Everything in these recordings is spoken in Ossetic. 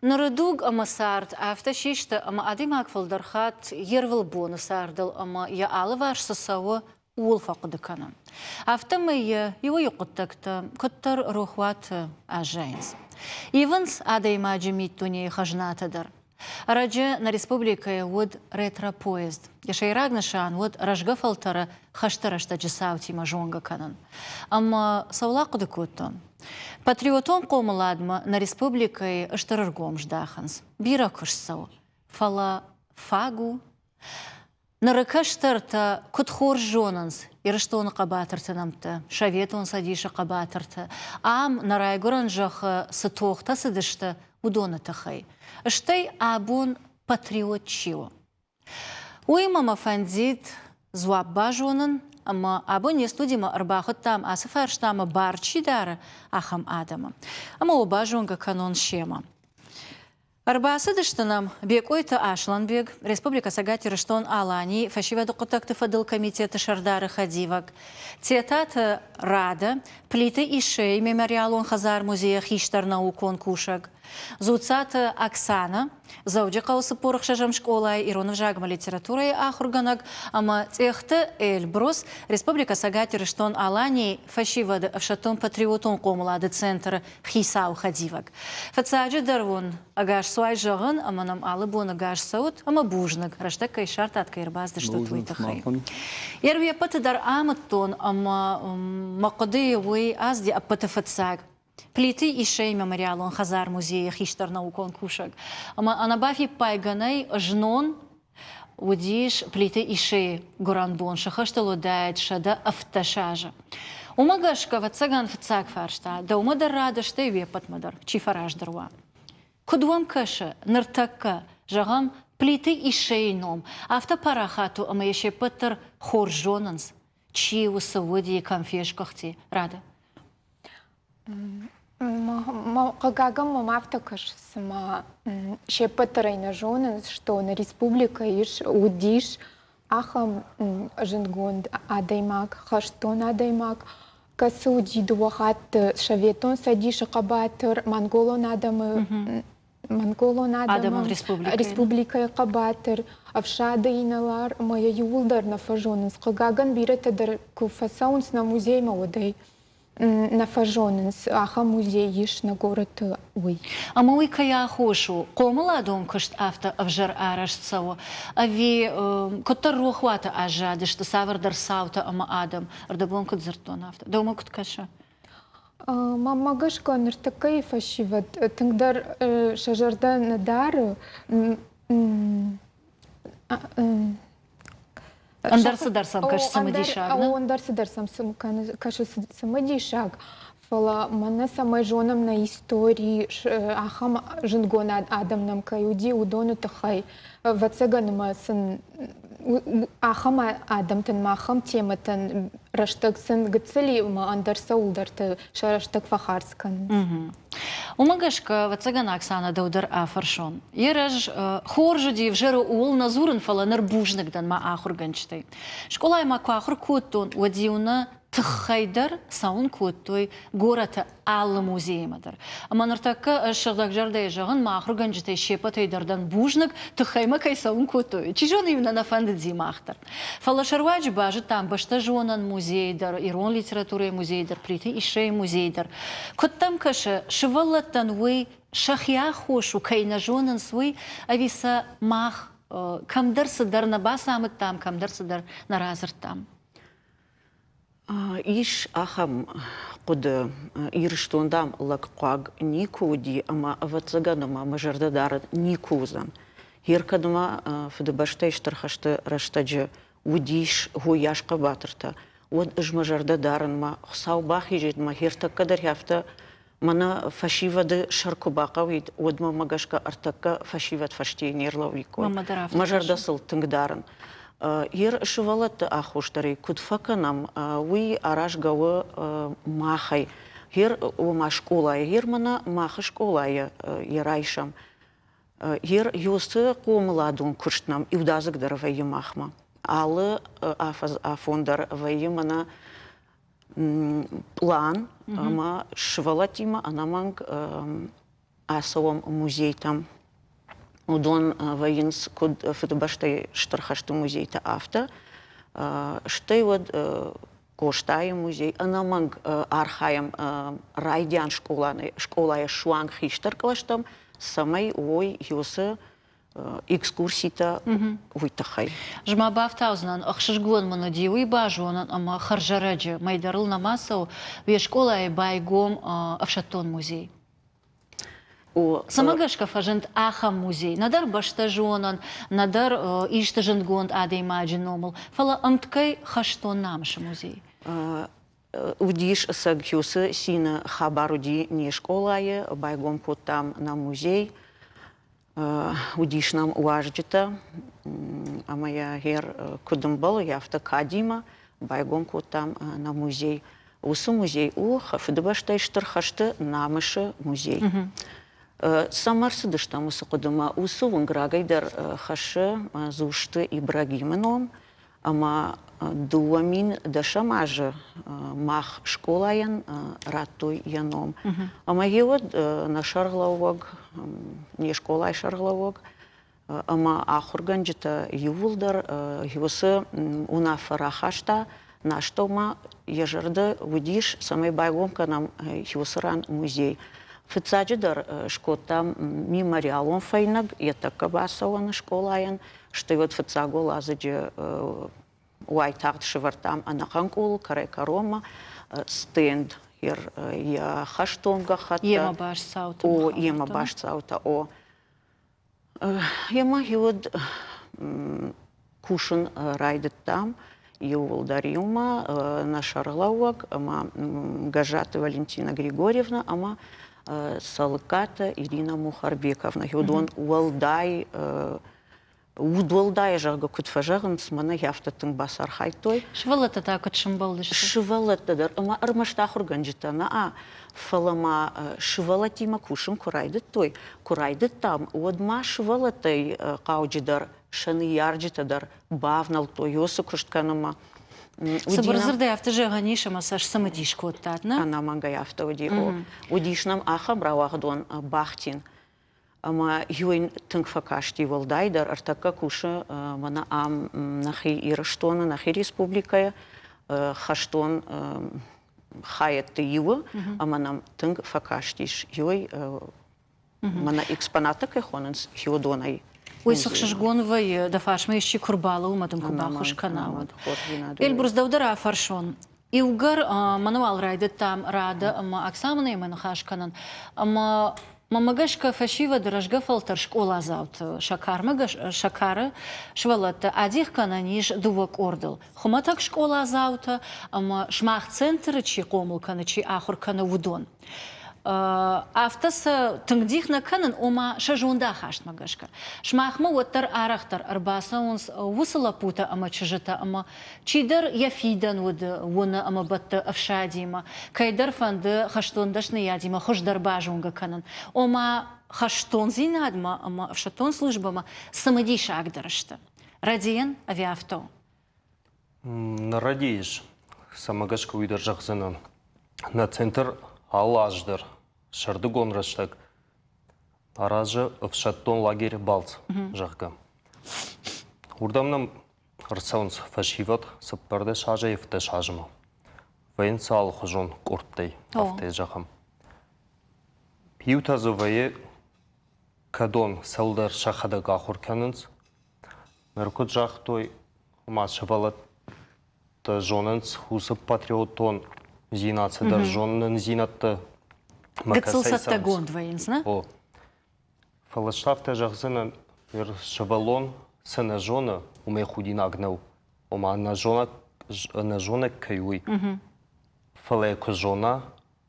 Ныры дуг ӕмӕ цард афтӕ систы, ӕмӕ адӕймаг фылдӕр хатт йе рвылбоны цардыл ӕмӕ йӕ алыварс цы цӕуы, ууыл фӕхъуыды кӕны. Афтӕмӕй йӕ иуӕй-иу хъуыддӕгтӕ куыддӕр рохуаты аззайынц. Ивынц адӕймаджы миддунейы хӕзнатӕ дӕр. Ӕрӕджы нӕ республикӕйы уыд ретро-поезд. Йӕ сӕйраг нысан уыд рӕзгӕ фӕлтӕры хӕсты рӕстӕджы цаутимӕ зонгӕ кӕнын. Ӕмӕ цӕуыл ахъуыды кодтон? Патриотон хъомыладмӕ нӕ республикӕйы стыр ӕргом здахынц, бирӕ куыст цӕуы, фӕлӕ фаг у? Ныры кӕстӕртӕ куыд хорз зонынц Ирыстоны хъӕбатырты нӕмттӕ, Советон Цӕдисы хъӕбатырты, ам нӕ райгуырӕн зӕххы цы тохтӕ цыдысты, уыдоны тыххӕй. Стӕй абон патриот чи у? Уыимӕ мӕ фӕндид дзуапп базонын, ӕмӕ абон не студимӕ ӕрбахуыдтам ацы фарстамӕ бар чи дары, ахӕм адӕмы. Ӕмӕ уӕ базонгӕ кӕнон семӕ. Ӕрбацыдысты нӕм Бекъойты Аслӕнбег, Республикӕ Цӕгат Ирыстон-Аланийы фӕсивӕды хъуыддӕгты фӕдыл комитеты сӕрдары хӕдивӕг, Тетаты Рада, Плиты Иссӕйы мемориалон хӕдзар-музейы хистӕр наукон кусӕг, Дзуццаты Оксана, Дзӕуджыхъӕуы 46-ӕм скъолайы ирон ӕвзагмӕ литературӕйы ахуыргӕнӕг ӕмӕ Цъехты Эльбрус, Республикӕ Цӕгат Ирыстон-Аланийы фӕсивӕды ӕфсӕддон-патриотон хъомылады центры хицауы хӕдивӕг. Фыццаджыдӕр уын ӕгас цуай зӕгъын ӕмӕ нӕм алы бон ӕгас цӕут ӕмӕ бузныг, рӕстӕг кӕй ссардтат, кӕй ӕрбацыдыстут, уый тыххӕй. Йе рвеппӕты дӕр амыдтон ӕмӕ мӕ хъуыдыйы уый ацыди ӕппӕты фыццаг. Плиты Иссӕйы мемориалон хӕдзар-музейы хистӕр наукон кусӕг. Ӕмӕ ӕнӕбафиппайгӕ нӕй, знон уыдис Плиты Иссӕйы гуырӕнбон, сыхӕстыл уыдаид 117 азы. Уымӕ гӕсгӕ, ӕвӕццӕгӕн, фыццаг фарста дӕумӕ дӕр рад, стӕй уе ппӕтмӕ дӕр, чи фӕраздӕр уа. Куыд уӕм кӕсы, ныртӕккӕ, зӕгъӕм, Плиты Иссӕйы ном афтӕ парахат у ӕмӕ йӕ се ппӕт дӕр хорз зонынц, чи у, цы уыди, кӕм фесгуыхти, Рада? Хъыгагӕн мӕм афтӕ кӕсы, цыма се ппӕт дӕр ӕй нӕ зонынц, что нӕ республикӕйы ис, уыдис ахӕм зындгонд адӕймаг, хӕстон адӕймаг, кӕцы уыди дыууӕ хатты Советон Цӕдисы хъӕбатыр, монголон адӕмы Монголон адӕмон республикӕйы хъӕбатыр, ӕфсады инӕлар ӕмӕ йӕ иууылдӕр нӕ фӕзонынц. Хъыгагӕн, бирӕтӕ дӕр куы фӕцӕуынц нӕ музеймӕ, уӕд ӕй нӕ фӕзонынц, ахӕм музей ис нӕ горӕты, уый. Ӕмӕ уый кӕй аххос у? Хъомыладон куыст афтӕ ӕвзӕр арӕзт цӕуы, ӕви куыддӕр рохуаты аззадысты цавӕрдӕр цаутӕ ӕмӕ адӕм? Ӕрдӕбон куыд дзырдтон, афтӕ. Дӕумӕ куыд кӕсы? Мӕнмӕ гӕсгӕ ныртӕккӕйы фӕсивӕд тынгдӕр сӕ зӕрдӕ нӕ дары. Ӕндӕр цыдӕр сӕм кӕсы цымыдисаг, нӕ? Ӕндӕр цыдӕр сӕм кӕсы цымыдисаг, фӕлӕ мӕнӕ цӕмӕй зонӕм нӕ истори, ахӕм зындгонд адӕм нӕм кӕй уыди, уыдоны тыххӕй, ӕвӕццӕгӕн ӕмӕ сын ахӕм адӕмтӕн ма ахӕм темӕтӕн рӕстӕг сын гыццыли ӕмӕ ӕндӕр цӕуылдӕрты сӕ рӕстӕг фӕхардз кӕнынц. Уымӕ гӕсгӕ, ӕвӕццӕгӕн, Оксана, дӕу дӕр афӕрсон. Йе рӕз хорз уыди, ӕвзӕр ууыл нӕ дзурын, фӕлӕ ныр бузныг дӕн мӕ ахуыргӕнджытӕй. Скъолайы ма куы ахуыр кодтон, уӕд-иу нӕ тыххӕй дӕр цӕуын кодтой горӕты алы музеймӕ дӕр. Ӕмӕ ныртӕккӕ ӕз сыгъдӕгзӕрдӕйӕ зӕгъын, мӕ ахуыргӕнджытӕй се ппӕтӕй дӕр дӕн бузныг, тыххӕй мӕ кӕй цӕуын кодтой. Чи зоны-иу нӕ нӕ фӕндыди мах дӕр. Фӕлӕ сӕ руаджы базыдтам бӕстӕзонӕн музей дӕр, ирон литературӕйы музей дӕр, Плиты Иссӕйы музей дӕр. Куыд дӕм кӕсы, сывӕллӕттӕн уый сӕхи аххос у, кӕй нӕ зонынц, уый, ӕви сӕ мах кӕмдӕр цыдӕр нӕ бацамыдтам, кӕмдӕр цыдӕр нӕ радзырдтам? Ис ахӕм хъуыды, Ирыстон, дам, лӕгхъуаг никуы уыди ӕмӕ, ӕвӕццӕгӕн, ӕмӕ мӕ зӕрдӕ дарын никуы уыдзӕн. Гъер кӕд ма Фыдыбӕстӕйы Стыр хӕсты рӕстӕджы уыдис уыйас хъӕбатыртӕ, уӕд ӕз мӕ зӕрдӕ дарын, мӕ Хуыцау бахизӕд, мӕ гъертӕккӕ дӕр афтӕ мӕнӕ фӕсивӕды сӕр куы бахъӕуид, уӕд мӕмӕ гӕсгӕ ӕртӕккӕ фӕсивӕд фӕстейы не рлӕууиккой. Мӕ зӕрдӕ сыл тынг дарын. Йе сывӕллӕтты аххос дӕр ӕй куыд фӕкӕнӕм, уый аразгӕ у махӕй. Гъер ома скъолайы, гъер мӕнӕ мах скъолайы йӕ райсӕм. Гъер ёсы хъомыладон куыст нӕм иудадзыг дӕр вӕййы махмӕ. Алы афӕдз афон дӕр вӕййы мӕнӕ пълан ӕмӕ сывӕллӕттимӕ ӕнӕмӕнг. ацӕуӕм музейтӕм. Уыдон вӕййынц куыд Фыдыбӕстӕйы Стыр хӕсты музейтӕ, афтӕ. Стӕй уӕд Къостайы музей ӕнӕмӕнг архайӕм райдиан скъолайӕ суанг хистӕр кълӕстӕм, цӕмӕй уой уыцы экскурситӕ уый тыххӕй. Ӕз ма бафтаудзынӕн, ӕхсызгон мын уыди уый базонын, ӕмӕ хӕрзӕрӕджы, мӕйдарыл нӕма цӕуы, уе скъолайы байгом ӕфсӕддон музей. Цӕмӕ гӕсгӕ фӕзынд ахӕм музей? Нӕдӕр бӕстӕзонӕн, нӕдӕр исты зындгонд адӕймаджы номыл, фӕлӕ ӕмткӕй хӕстон намысы музей. Уыдис ӕцӕг уыцы цины хабар уыди не скъолайы, байгом кодтам нӕ музей, уыдис нӕм уазджытӕ ӕмӕ йӕ гъер куыд ӕмбӕлы, афтӕ кадимӕ байгом кодтам нӕ музей. Уыцы музей у Фыдыбӕстӕйы Стыр хӕсты намысы музей. Цӕмӕ ӕрцыдыстӕм уыцы хъуыдымӕ? Уыцы уынг рагӕй дӕр хӕссы Дзусты Ибрагимы ном, ӕмӕ 2010 азы мах скъолайӕн радтой йӕ ном. Ӕмӕ йе уӕд нӕ сӕргълӕууӕг, не скъолайы сӕргълӕууӕг ӕмӕ ахуыргӕнджытӕ иууылдӕр уыцы уынаффӕ рахаста, нӕ астӕумӕ йӕ зӕрдӕ уыдис, цӕмӕй байгом кӕнӕм уыцы ран музей. Фыццаджыдӕр скодтам мемориалон фӕйнӕг йӕ тӕккӕ бацӕуӕны скъолайӕн, стӕй уӕд фыццаг уӕладзыджы уайтагъд сӕвӕрдтам ӕнӕхъӕн къулы кӕрӕй-кӕронмӕ стенд йӕ хӕстон гӕххӕттӕ. Йемӕ баст цаутӕ. О, йемӕ баст цаутӕ, о. Емӕ уӕд кусын райдыдтам иууылдӕр иумӕ нӕ сӕргълӕууӕг ӕмӕ Гӕззаты Валентина Григорьевна ӕмӕ Цӕлыккаты Ирина Мухарбековна. Уыдон уӕлдай удуӕлдай, зӕгъгӕ, куыд фӕзӕгъынц, мӕнӕ афтӕ тынг бацархайдтой. Сывӕллӕттӕ та куыд сӕмбӕлдысты? Сывӕллӕттӕ дӕр ӕмӕ ӕрмӕст ахуыргӕнджытӕ нӕ, фӕлӕ ма сывӕллӕттимӕ кусын куы райдыдтой, куы райдыдтам, уӕд ма сывӕллӕттӕй хъауджыдӕр сӕ ныййарджытӕ дӕр бавнӕлдтой уыцы куыст кӕнынмӕ. Цыбыр дзырдӕй афтӕ зӕгъӕн ис, ӕмӕ сӕ сцымыдис кодтат, нӕ? Ӕнӕмӕнгӕй афтӕ уыди. Уыдис нӕм ахӕм рауагъдон Бахтин, Ӕмӕ иу тынг фӕкасти уӕлдайдӕр, ӕртӕккӕ кусы мӕнӕ ам нӕхи Ирыстоны, нӕхи республикӕйы хӕстон хайӕдты иуы, ӕмӕ нӕм тынг фӕкастис. Иуӕй мӕнӕ экспонаттӕ кӕй хонынц, уыдонӕй. Уый цы хсызгон вӕййы, дӕ фарсмӕ исчи куы рбалӕууы ӕмӕ дын куы баххуыс кӕна, уӕд. Эльбрус, дӕу дӕр афӕрсон. Иугӕр мӕн уал райдыдтам Рада ӕмӕ Оксанӕимӕ ныхас кӕнын, ӕмӕ мӕмӕ гӕсгӕ фӕсивӕды рӕзгӕ фӕлтӕр скъоладзауты сӕ кармӕ сӕ кары сывӕллӕтты адих кӕнӕн ис дыууӕ къордыл. Хуымӕтӕг скъоладзаутӕ ӕмӕ сымах центры чи хъомыл кӕны, чи ахуыр кӕны, уыдон. Афтӕ сӕ тынг дих нӕ кӕнын, ома сӕ зондахастмӕ гӕсгӕ. Сымахмӕ уӕддӕр арӕхдӕр ӕрбацӕуынц уыцы лӕппутӕ ӕмӕ чызджытӕ ӕмӕ чидӕр йӕ фидӕн уыд уыны ӕмӕ бӕтты ӕфсадимӕ, кӕйдӕр фӕнды хӕстон дӕсныйадимӕ хуыздӕр базонгӕ кӕнын, ома хӕстондзинадмӕ ӕмӕ ӕфсӕддон службӕмӕ цымыдисагдӕр сты. Рӕдийӕн ӕви афтӕ у? Нӕ рӕдийыс, цӕмӕ гӕсгӕ уый дӕр зӕгъдзынӕн. Нӕ центр алы аз дӕр сӕрдыгон рӕстӕг аразы ӕфсӕддон лагерь «Балц», зӕгъгӕ. Уырдӕм нӕм ӕрцӕуынц фӕсивӕд 14 азӕй 17 азмӕ. Вӕййынц алыхуызон къордтӕй, афтӕ зӕгъӕм. Иутӕ дзы вӕййы, кӕдон цӕуылдӕр сӕхӕдӕг ахуыр кӕнынц. Ныр куыд загътой, ома сывӕллӕттӕ зонынц уыцы патриотон дзинад, цыдӕр зонындзинӕдтӕ. Гыццыл цӕттӕгонд вӕййынц, нӕ? О. Фӕлӕ афтӕ зӕгъдзынӕн, ныр сывӕллон цы нӕ зоны, уымӕй худинаг нӕу. Ома ӕнӕзонӕг кӕй уый. Фӕлӕ йӕ куы зона,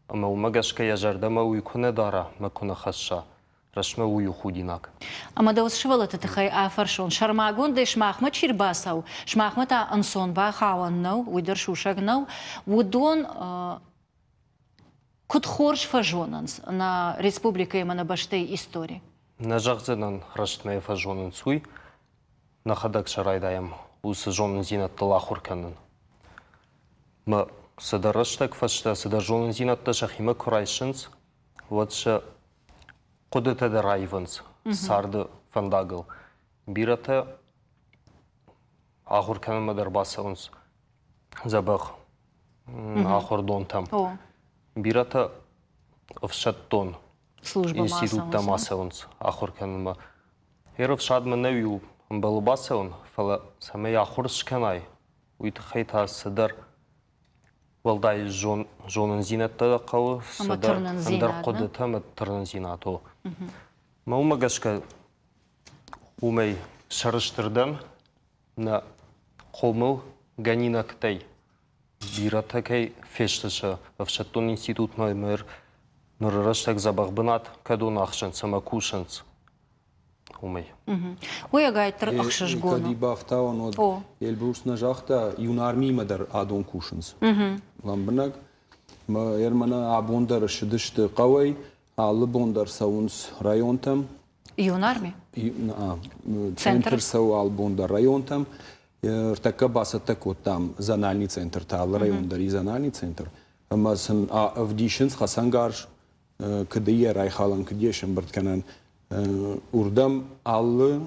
ӕмӕ уымӕ гӕсгӕ йӕ зӕрдӕмӕ уый куы нӕ дара мӕ куы нӕ хӕсса, рӕстмӕ уый у худинаг. Ӕмӕ дӕ уыцы сывӕллӕтты тыххӕй афӕрсон, сӕрмагондӕй сымахмӕ чи рбацӕуы, сымахмӕ та ӕнцон бахауӕн нӕу, уый дӕр сусӕг нӕу, уыдон куыд хорз фӕзонынц нӕ республикӕйы ӕмӕ нӕ бӕстӕйы истори? Нӕ зӕгъдзынӕн, рӕстмӕ йӕ фӕзонынц уый. Нӕхӕдӕг сӕ райдайӕм уыцы зонындзинӕдтыл ахуыр кӕнын. Мӕ цыдӕр рӕстӕг фӕстӕ цыдӕр зонындзинӕдтӕ сӕхимӕ куы райсынц, уӕд сӕ хъуыдытӕ дӕр аивынц царды фӕндагыл. Бирӕтӕ ахуыр кӕнынмӕ дӕр бацӕуынц дзӕбӕх ахуырдонтӕм. Бирӕтӕ ӕфсӕддон институттӕм ацӕуынц ахуыр кӕнынмӕ. Ӕрӕфсадмӕ нӕ иу ӕмбӕлы бацӕуын, фӕлӕ цӕмӕй ахуыр скӕнай, уый тыххӕй та цыдӕр уӕлдай зонындзинӕдтӕ хъӕуы, цыдӕр ӕндӕр хъуыдытӕ ӕмӕ тырнындзинад. О. Мӕ уымӕ гӕсгӕ уымӕй сӕрыстыр дӕн нӕ хъомылгӕнинӕгтӕй бирӕтӕ кӕй фесты сӕ ӕфсӕддон институтмӕ ӕмӕ ныры рӕстӕг дзӕбӕх бынат кӕдон ахсынц ӕмӕ кусынц, уымӕй. Уый ӕгайтдӕр ӕхсызгон у. Кӕд бафтауӕн, уӕд Эльбрус нӕ загъта, юнармиимӕ дӕр адон кусынц. Лӕмбынӕг. Мӕнӕ абон дӕр ссыдысты хъӕуӕй, алы бон дӕр цӕуынц районтӕм. Юнарми? Центр цӕуы алы бон дӕр районтӕм. Ӕртӕккӕ бацӕттӕ кодтам зональный центртӕ, алы район дӕр и зональный центр. Ӕмӕ сын ӕвдисынц хӕцӕнгарз, куыд йӕ райхалӕн, куыд йӕ сӕмбырд кӕнӕн. Уырдӕм алы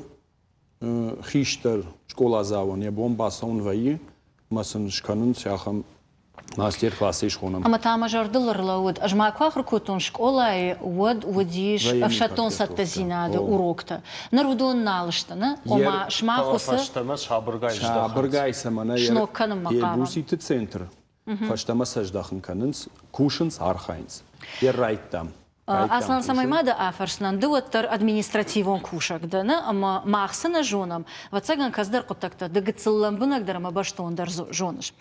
хистӕр скъоладзауӕн йӕ бон бацӕуын вӕййы, ӕмӕ сын скӕнынц ахӕм мастер-классы схонӕм. Ӕмӕ та мӕ зӕрдыл ӕрлӕууыд, ӕз ма куы ахуыр кодтон скъолайы, уӕд уыдис ӕфсӕддон цӕттӕдзинады уроктӕ. Ныр уыдон нал сты, нӕ? Ома, сымах уыцы... Фӕстӕмӕ сабыргай здӕхынц. Сабыргай сӕ мӕнӕ сног кӕнынмӕ хъавӕм. Елбуситы центр фӕстӕмӕ сӕ здӕхын кӕнынц, кусынц, архайынц. Йӕ райдтам. Аслан, цӕмӕй ма дӕ афӕрсынӕн, ды уӕддӕр административон кусӕг дӕ, нӕ? Ӕмӕ мах цы нӕ зонӕм, ӕвӕццӕгӕн, кӕцыдӕр хъуыддӕгтӕ ды гыццыл лӕмбынӕгдӕр ӕмӕ бӕстондӕр зоныс.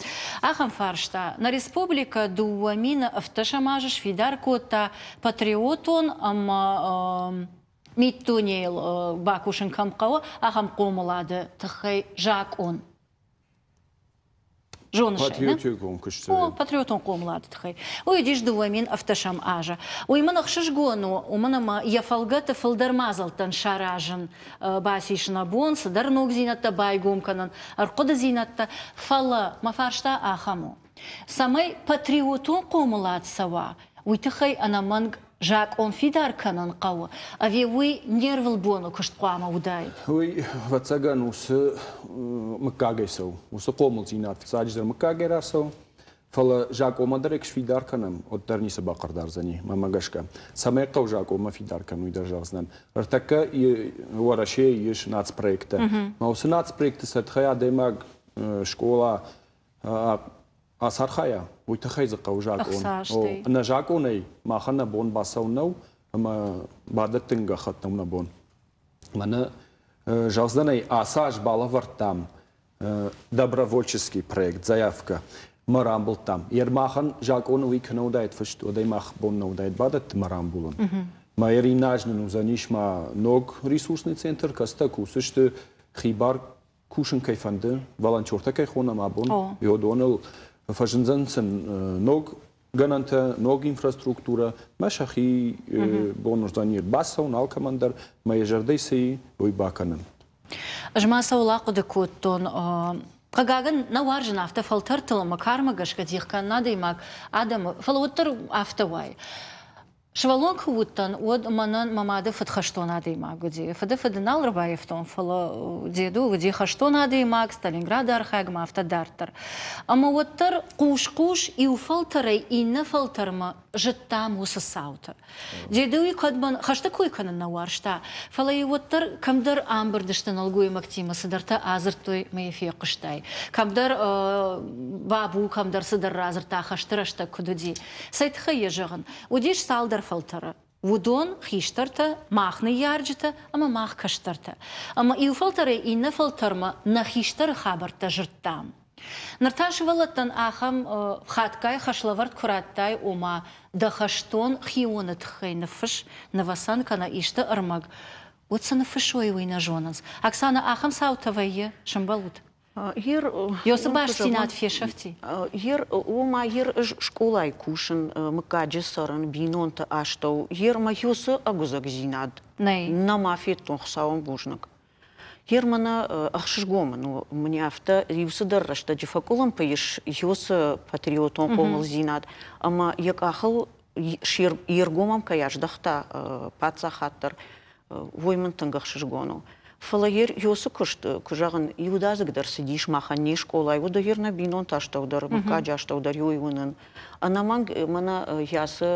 Ахӕм фарста. Нӕ республикӕ 2017 азы сфидар кодта патриотон ӕмӕ миддунейыл бакусын кӕм хъӕуы, ахӕм хъомылады тыххӕй закъон. Зоныс ӕй, нӕ? Патриотикон куысты. О, патриотон хъомылады тыххӕй. Уый уыдис 2017 азы. Уый мын ӕхсызгон у, уымӕн ӕмӕ йӕ фӕлгӕты фылдӕр мадзӕлттӕн саразын бацис нӕ бон, цыдӕр ногдзинӕдтӕ байгом кӕнын, ӕрхъуыдыдзинӕдтӕ. Фӕлӕ мӕ фарста ахӕм у, цӕмӕй патриотон хъомылад цӕуа, уый тыххӕй ӕнӕмӕнг закъон фидар кӕнын хъӕуы, ӕви уый не рвылбоны куыст хъуамӕ уыдаид? Уый, ӕвӕццӕгӕн, уыцы мыггагӕй цӕуы. Уыцы хъомылдзинад фыццаджыдӕр мыггагӕй рацӕуы. Фӕлӕ закъонмӕ дӕр куы сфидар кӕнӕм, уӕддӕр ницы бахъыгдардзӕни, мӕнмӕ гӕсгӕ. Цӕмӕй хъӕуы закъонмӕ фидар кӕнын, уый дӕр зӕгъдзынӕн. Ӕртӕккӕ Уӕрӕсейы ис нацпроекттӕ. Мӕ уыцы нацпроектты сӕ тыххӕй адӕймаг скъола ацархайа, уый тыххӕй дзы хъӕуы закъон. Ӕнӕ закъонӕй махӕн нӕ бон бацӕуын нӕу ӕмӕ бадӕттын гӕххӕтт нӕу нӕ бон. Мӕнӕ зӕгъдзӕнӕй ацы аз балӕвӕрдтам добровольческий проект, заявка мӕ рамбылдтам. Ер махӕн закъоны уый куы нӕ уыдаид фыст, уӕд ӕй мах бон нӕ уыдаид бадӕтты мӕ рамбулын. Мӕ ер иннӕ аз нын уыдзӕнис ма ног ресурсный центр, кӕцытӕ кусдзысты хибар кусын кӕй фӕнды, волонтертӕ кӕй хонӕм абон, уыдоныл фӕзындзӕн сын ног гӕнӕнтӕ, ног инфраструктурӕ, мӕ сӕхи бон уыдзӕни бацӕуын алкӕмӕн дӕр, мӕ йӕ зӕрдӕй цы и, уый бакӕнын. Ӕз ма цӕуыл ахъуыды кодтон, хъыгагӕн, нӕ уарзын афтӕ фӕлтӕртыл ӕмӕ кармӕ гӕсгӕ дих кӕнын адӕймаг адӕмы, фӕлӕ уӕддӕр афтӕ уайы. Сывӕллон куы уыдтӕн, уӕд мӕнӕн мӕ мады фыд хӕстон адӕймаг уыди. Фыды фыды нал ӕрбаййӕфтон, фӕлӕ деду уыди хӕстон адӕймаг, Сталинграды архайӕг ӕмӕ афтӕ дарддӕр. Ӕмӕ уӕддӕр хъус-хъус иу фӕлтӕрӕй иннӕ фӕлтӕрмӕ зыдтам уыцы цаутӕ. Дедуи кӕд мӕн хӕсты кой кӕнын нӕ уарзта, фӕлӕ-иу уӕддӕр кӕмдӕр амбырд сты нӕлгоймӕгтимӕ, цыдӕртӕ адзырдтой мӕ йӕ фехъуыстай. Кӕмдӕр Бабу кӕмдӕр цыдӕр радзырдта, хӕсты рӕстӕг куыд уыди. Цӕй тыххӕй йӕ зӕгъын? Уыдис цалдӕр фӕлтӕры. Уыдон хистӕртӕ, мах ныййарджытӕ ӕмӕ мах кӕстӕртӕ. Ӕмӕ иу фӕлтӕрӕй иннӕ фӕлтӕрмӕ нӕ хистӕры хабӕрттӕ зыдтам. Ныр та сывӕллӕттӕн ахӕм хатгай хӕслӕвӕрд куы радтай, ома дӕ хӕстон хионы тыххӕй ныффысс нывӕцӕн кӕнӕ исты ӕрмӕг, уӕд цы ныффыссой, уый нӕ зонынц. Оксана, ахӕм цаутӕ вӕййы? Сӕмбӕлут? Ер Ёсы бастдзинад фесӕфти? Ер ома ер ӕз скъолайы кусын, мыггаджы цӕрын, бинонты астӕу. Ер мӕ ёсы ӕгуыдзӕгдзинад нӕма федтон, Хуыцауӕн бузныг. Ер мӕнӕ ӕхсызгон мын у, мын афтӕ иу цыдӕр рӕстӕджы фӕкъуылымпы ис ёсы патриотон хъомылдзинад ӕмӕ йӕ къахыл. Йе ргом ӕм кӕй аздӕхта паддзахад дӕр, уый мын тынг ӕхсызгон у. Фӕлӕ йоцы куыст, куы зӕгъын, иудадзыг дӕр цыдис махӕн не скъолайы, уыд ӕгӕр нӕ бинонты астӕу дӕр, мыггаджы астӕу дӕр иуӕй уынын. Ӕнӕмӕнг мӕнӕ йацы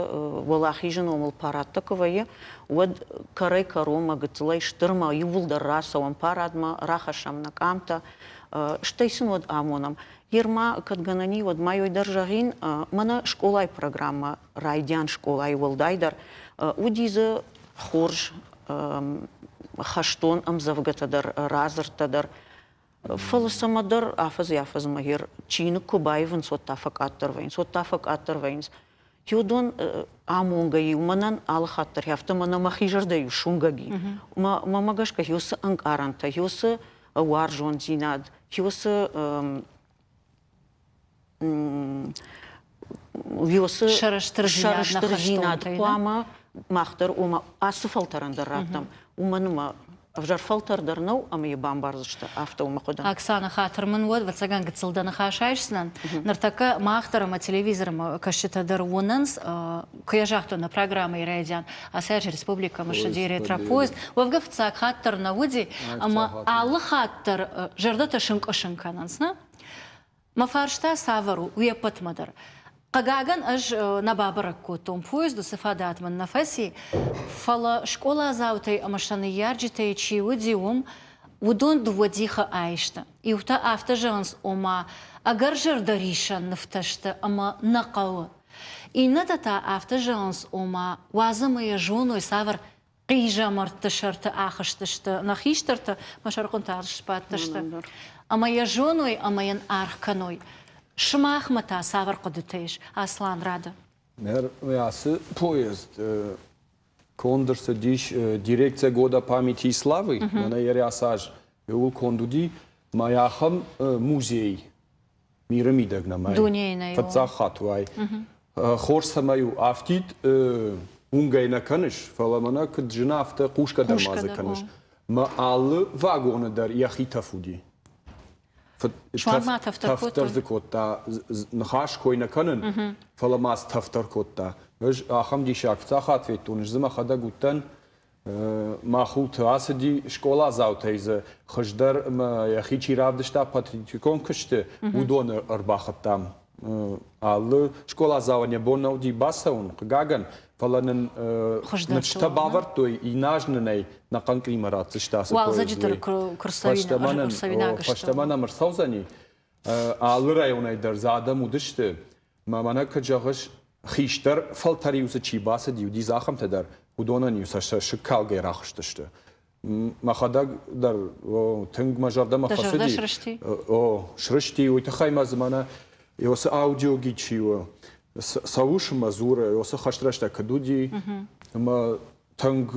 Уӕлахизы номыл парадтӕ куы вӕййы, уӕд кӕрӕй-кӕронмӕ гыццылӕй стырмӕ иууылдӕр рацӕуӕм парадмӕ, рахӕссӕм нӕ къамтӕ, стӕй сын уӕд амонӕм. Ер ма кӕд гӕнӕн и, уӕд ма ёй дӕр зӕгъин, мӕнӕ скъолайы программӕ, райдиан скъолайы уӕлдайдӕр, уыди дзы хорз хӕстон ӕмдзӕвгӕтӕ дӕр, радзырдтӕ дӕр. Фӕлӕ цӕмӕдӕр афӕдзӕй-афӕдзмӕ ер чиныг куы баивынц, уӕд та фӕкъаддӕр вӕййынц, уӕд та фӕкъаддӕр вӕййынц. Уыдон амонгӕ-иу мӕнӕн алы хатт дӕр афтӕ мӕнӕ мӕхи зӕрдӕ-иу суынгӕг и. Мӕмӕ гӕсгӕ уыцы ӕнкъарӕнтӕ, уыцы уарзондзинад, уыцы уыцы сӕрыстырдзинад хъуамӕ мах дӕр ома ацы фӕлтӕрӕн дӕр раттӕм, уымӕн ӕмӕ ӕвзӕр фӕлтӕр дӕр нӕу ӕмӕ йӕ бамбардзысты, афтӕ у мӕ хъуыды. Оксана, хатыр мын уӕд, ӕвӕццӕгӕн, гыццыл дӕ ныхас айсдзынӕн. Ныртӕккӕ мах дӕр ӕмӕ телевизормӕ кӕсджытӕ дӕр уынынц, куы йӕ загътон нӕ программӕйы райдиан, ацы аз республикӕмӕ ссыди ретропоезд. Уӕвгӕ фыццаг хатт дӕр нӕ уыди, ӕмӕ алы хатт дӕр зӕрдӕтӕ сынкъуысын кӕнынц, нӕ? Мӕ фарста цавӕр у, уе ппӕтмӕ дӕр. Хъыгагӕн, ӕз нӕ бабӕрӕг кодтон поезд, уыцы фадат мын нӕ фӕци, фӕлӕ скъоладзаутӕй ӕмӕ сӕ ныййарджытӕй чи уыди уым, уыдон дыууӕ дихы аисты. Иутӕ афтӕ зӕгъынц, ома ӕгӕр зӕрдӕриссӕн нывтӕ сты ӕмӕ нӕ хъӕуы. Иннӕтӕ та афтӕ зӕгъынц, ома уадз ӕмӕ йӕ зоной, цавӕр хъизӕмӕртты сӕрты ахызтысты нӕ хистӕртӕ, мӕ сӕрхъуынтӕ сбадтысты. Ӕмӕ йӕ зоной ӕмӕ йын аргъ кӕной. Сымахмӕ та цавӕр хъуыдытӕ ис, Аслан Рады? Ацы поезд конд ӕрцыдис дирекция года памяти и славы, мӕнӕ йӕ рӕсаз иууыл конд уыди, мӕ ахӕм музей миры мидӕг нӕм Дунейы фыццаг хатт уай. Хорз цӕмӕй у, афтид уынгӕй нӕ кӕныс, фӕлӕ мӕнӕ куыд зына, афтӕ хъусгӕ дӕр ма дзы кӕныс. Мӕ алы вагоны дӕр йӕхи тӕф уыди. Тӕф дӕр дзы кодта, ныхас кой нӕ кӕнын, фӕлӕ ма тӕф дӕр кодта. Ӕз ахӕм диссаг фыццаг хатт федтон, ӕз дзы мӕхӕдӕг уыдтӕн, Махулты ацыди скъоладзаутӕй дзы хуыздӕр ӕмӕ йӕхи чи равдыста патриотикон куысты, уыдоны ӕрбахуыдтам. Алы скъоладзауӕн йӕ бон нӕ уыди бацӕуын, хъыгагӕн, фӕлӕ нын ныфсытӕ бавӕрдтой, иннӕ аз нын ӕй нӕхъӕн къимӕ ратдзысты ацы поезд. Фӕстӕмӕ нӕм ӕрцӕудзӕни. Алы районӕй дӕр дзы адӕм уыдысты. Мӕ мӕнӕ куыд зӕгъыс, хистӕр фӕлтӕр-иу дзы чи бацыди, уыди дзы ахӕмтӕ дӕр, уыдонӕн-иу сӕ цӕссыг калгӕ рахызтысты. Мӕхӕдӕг дӕр тынг мӕ зӕрдӕмӕ фӕцыди. Срысти? О, срысти. Уый тыххӕй ма дзы мӕнӕ уыцы аудиогид чи у, цӕуыс ӕмӕ дзуры, уыцы хӕстрӕстӕг куыд уыди, ӕмӕ тынг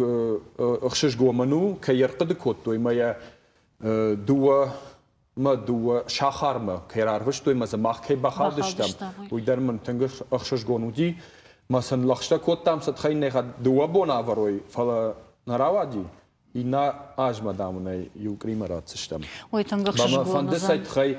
ӕхсызгон мын у, кӕй ӕрхъуыды кодтой мӕ йӕ дыууӕ мӕ дыууӕ сахармӕ кӕй рарвыстой мӕ дзы мах кӕй бахаудыстӕм, уый дӕр мын тынг ӕхсызгон уыди. Мӕ сын лӕгъстӕ кодтам, сӕ тыххӕй нӕ дыууӕ бон авӕрой, фӕлӕ нӕ рауади. Иннӕ азмӕ, дам, ын ӕй иу къримӕ ратдзыстӕм. Ой, тынг ӕхсызгон Мӕ фӕнды сӕ тыххӕй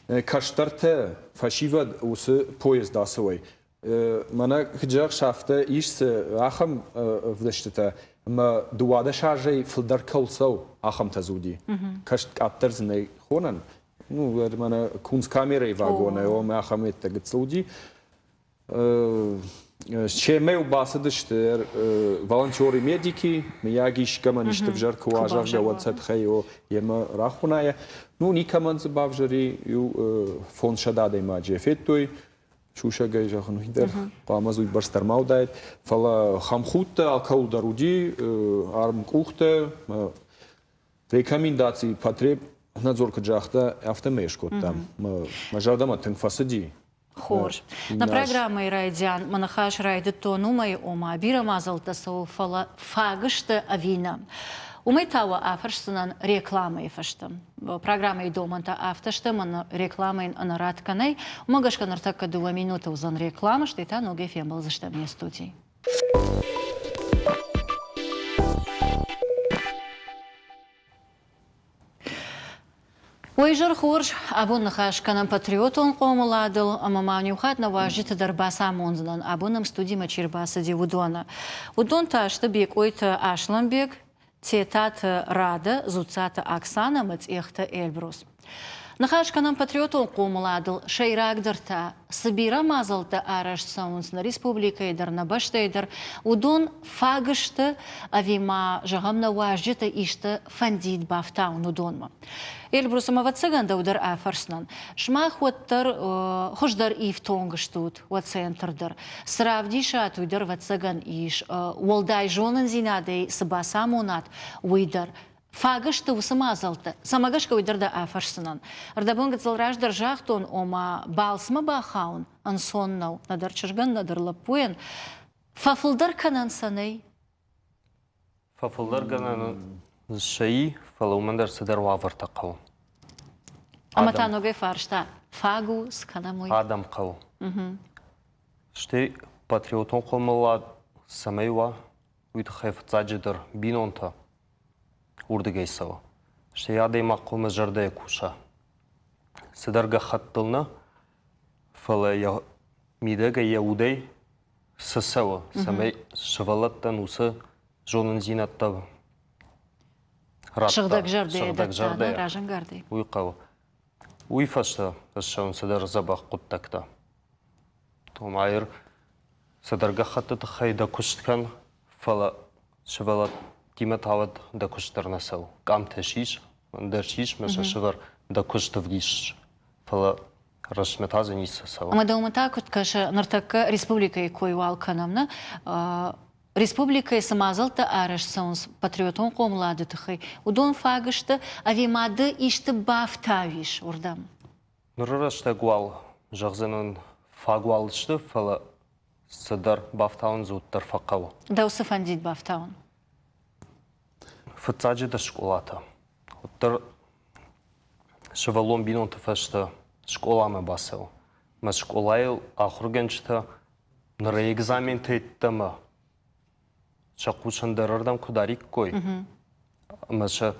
кӕстӕртӕ, фӕсивӕд уыцы поезд ацӕуой. Мӕнӕ куыд афтӕ ис цы ахӕм ӕвдыстытӕ, ӕмӕ 12 азӕй фылдӕр кӕуыл цӕуы, ахӕмтӕ дзы уыди. Кӕст къаддӕр дзы нӕй хонӕн. Ну, мӕнӕ кунсткамерӕйы вагонӕй, омӕ ахӕм ӕддӕ гыццыл уыди. Семӕ бацыдысты волонтеры медики, мыййаг искӕмӕн исты ӕвзӕр куы уа, зӕгъгӕ, уӕд сӕ тыххӕй йемӕ рахонайӕ. Ну, никӕмӕн дзы бавзӕри, иу 500 адӕймаджы федтой, сусӕгӕй зӕгъын, уый дӕр хъуамӕ дзы уыйбӕрц дӕр ма уыдаид. Фӕлӕ хӕмхудтӕ алкӕуыл дӕр уыди, армкъухтӕ, рекомендаци потребнадзор куыд загъта, афтӕмӕй скодтам. Мӕ зӕрдӕмӕ тынг фӕцыди. Хорз. Нӕ программӕйы райдиан мӕ ныхас райдыдтон уымӕй, ома бирӕ мадзӕлттӕ цӕуы, фӕлӕ фаг сты ӕви нӕ. Уымӕй та уӕ афӕрсдзынӕн рекламӕйы фӕстӕ. Программӕйы домӕнтӕ афтӕ сты, ӕмӕ рекламӕйӕн ӕнӕрадгӕ нӕй. Уымӕ гӕсгӕ ныртӕккӕ дыууӕ минуты уыдзӕн рекламӕ, стӕй та ногӕй фембӕлдзыстӕм не студийы. Уый изӕр хорз, абон ныхас кӕнӕм патриотон хъомыладыл ӕмӕ ма иу хатт нӕ уазджыты дӕр бацамондзынӕн, абон нӕм студимӕ чи рбацыди, уыдоны. Уыдон та сты Бекъойты Аслӕнбег, Тетаты Рада, Дзуццаты Оксана ӕмӕ Цъехты Эльбрус. Ныхас кӕнӕм патриотон хъомыладыл, сӕйрагдӕр та, цы бирӕ мадзӕлттӕ арӕзт цӕуынц нӕ республикӕйы дӕр, нӕ бӕстӕйы дӕр, уыдон фаг сты ӕви ма, зӕгъӕм, нӕ уазджыты исты фӕндид бафтауын уыдонмӕ. Эльбрус, ӕмӕ ӕвӕццӕгӕн дӕу дӕр афӕрсдзынӕн. Сымах уӕддӕр хуыздӕр ифтонг стут уӕ центр дӕр. Цы равдисат, уый дӕр, ӕвӕццӕгӕн, ис. Уӕлдай зонындзинадӕй цы бацамонат, уый дӕр. Фаг сты уыцы мадзӕлттӕ, цӕмӕ гӕсгӕ уый дӕр дӕ афӕрсдзынӕн. Ӕрдӕбон гыццыл раздӕр загътон, ома балцмӕ бахауын ӕнцон нӕу, нӕдӕр чызгӕн, нӕдӕр лӕппуйӕн. Фӕфылдӕр кӕнӕн сӕ нӕй? Фӕфылдӕр гӕнӕн сӕ и, фӕлӕ уымӕн дӕр цыдӕр уавӕртӕ хъӕуы. Ӕмӕ та ногӕй фарста, фаг у, цы кӕнӕм уый? Адӕм хъӕуы. Стӕй патриотон хъомылад цӕмӕй уа, уый тыххӕй фыццаджыдӕр бинонтӕ уырдыгӕй цӕуы. Стӕй адӕймаг хъуамӕ зӕрдӕйӕ куса. Цыдӕр гӕххӕттыл нӕ, фӕлӕ йӕ мидӕгӕй йӕ удӕй цы цӕуы, цӕмӕй сывӕллӕттӕн уыцы зонындзинӕдтӕ радта. Сыгъдӕг зӕрдӕйӕ разӕнгардӕй. Уый хъӕуы. Уый фӕстӕ ссӕуынц цыдӕр дзӕбӕх хъуыддӕгтӕ. Томайыр цыдӕр гӕххӕтты тыххӕй дӕ куыст кӕн, фӕлӕ сывӕллӕттимӕ та уӕд дӕ куыст дӕр нӕ цӕуы. Къамтӕ сис, ӕндӕр сис мӕ сӕ сывӕр дӕ куыст ӕвдисыс. Фӕлӕ рӕстмӕ та дзы ницы цӕуы. Ӕмӕ дӕумӕ та куыд кӕсы, ныртӕккӕ республикӕйы кой уал кӕнӕм, нӕ? Республикӕйы цы мадзӕлттӕ арӕзт цӕуынц патриотон хъомылады тыххӕй, уыдон фаг сты ӕви ма ды исты бафтауис уырдӕм? Ныры рӕстӕг уал, зӕгъдзынӕн, фаг уал сты, фӕлӕ цыдӕр бафтауын дзы уӕддӕр фӕхъӕуы. Дӕу цы фӕндид бафтауын? Фыццаджыдӕр скъолатӕ. Уӕддӕр сывӕллон бинонты фӕстӕ скъоламӕ бацӕуы. Мӕ скъолайыл ахуыргӕнджытӕ ныр экзаментӕ йеддӕмӕ сӕ хъус ӕндӕрырдӕм куы дариккой, ӕмӕ сӕ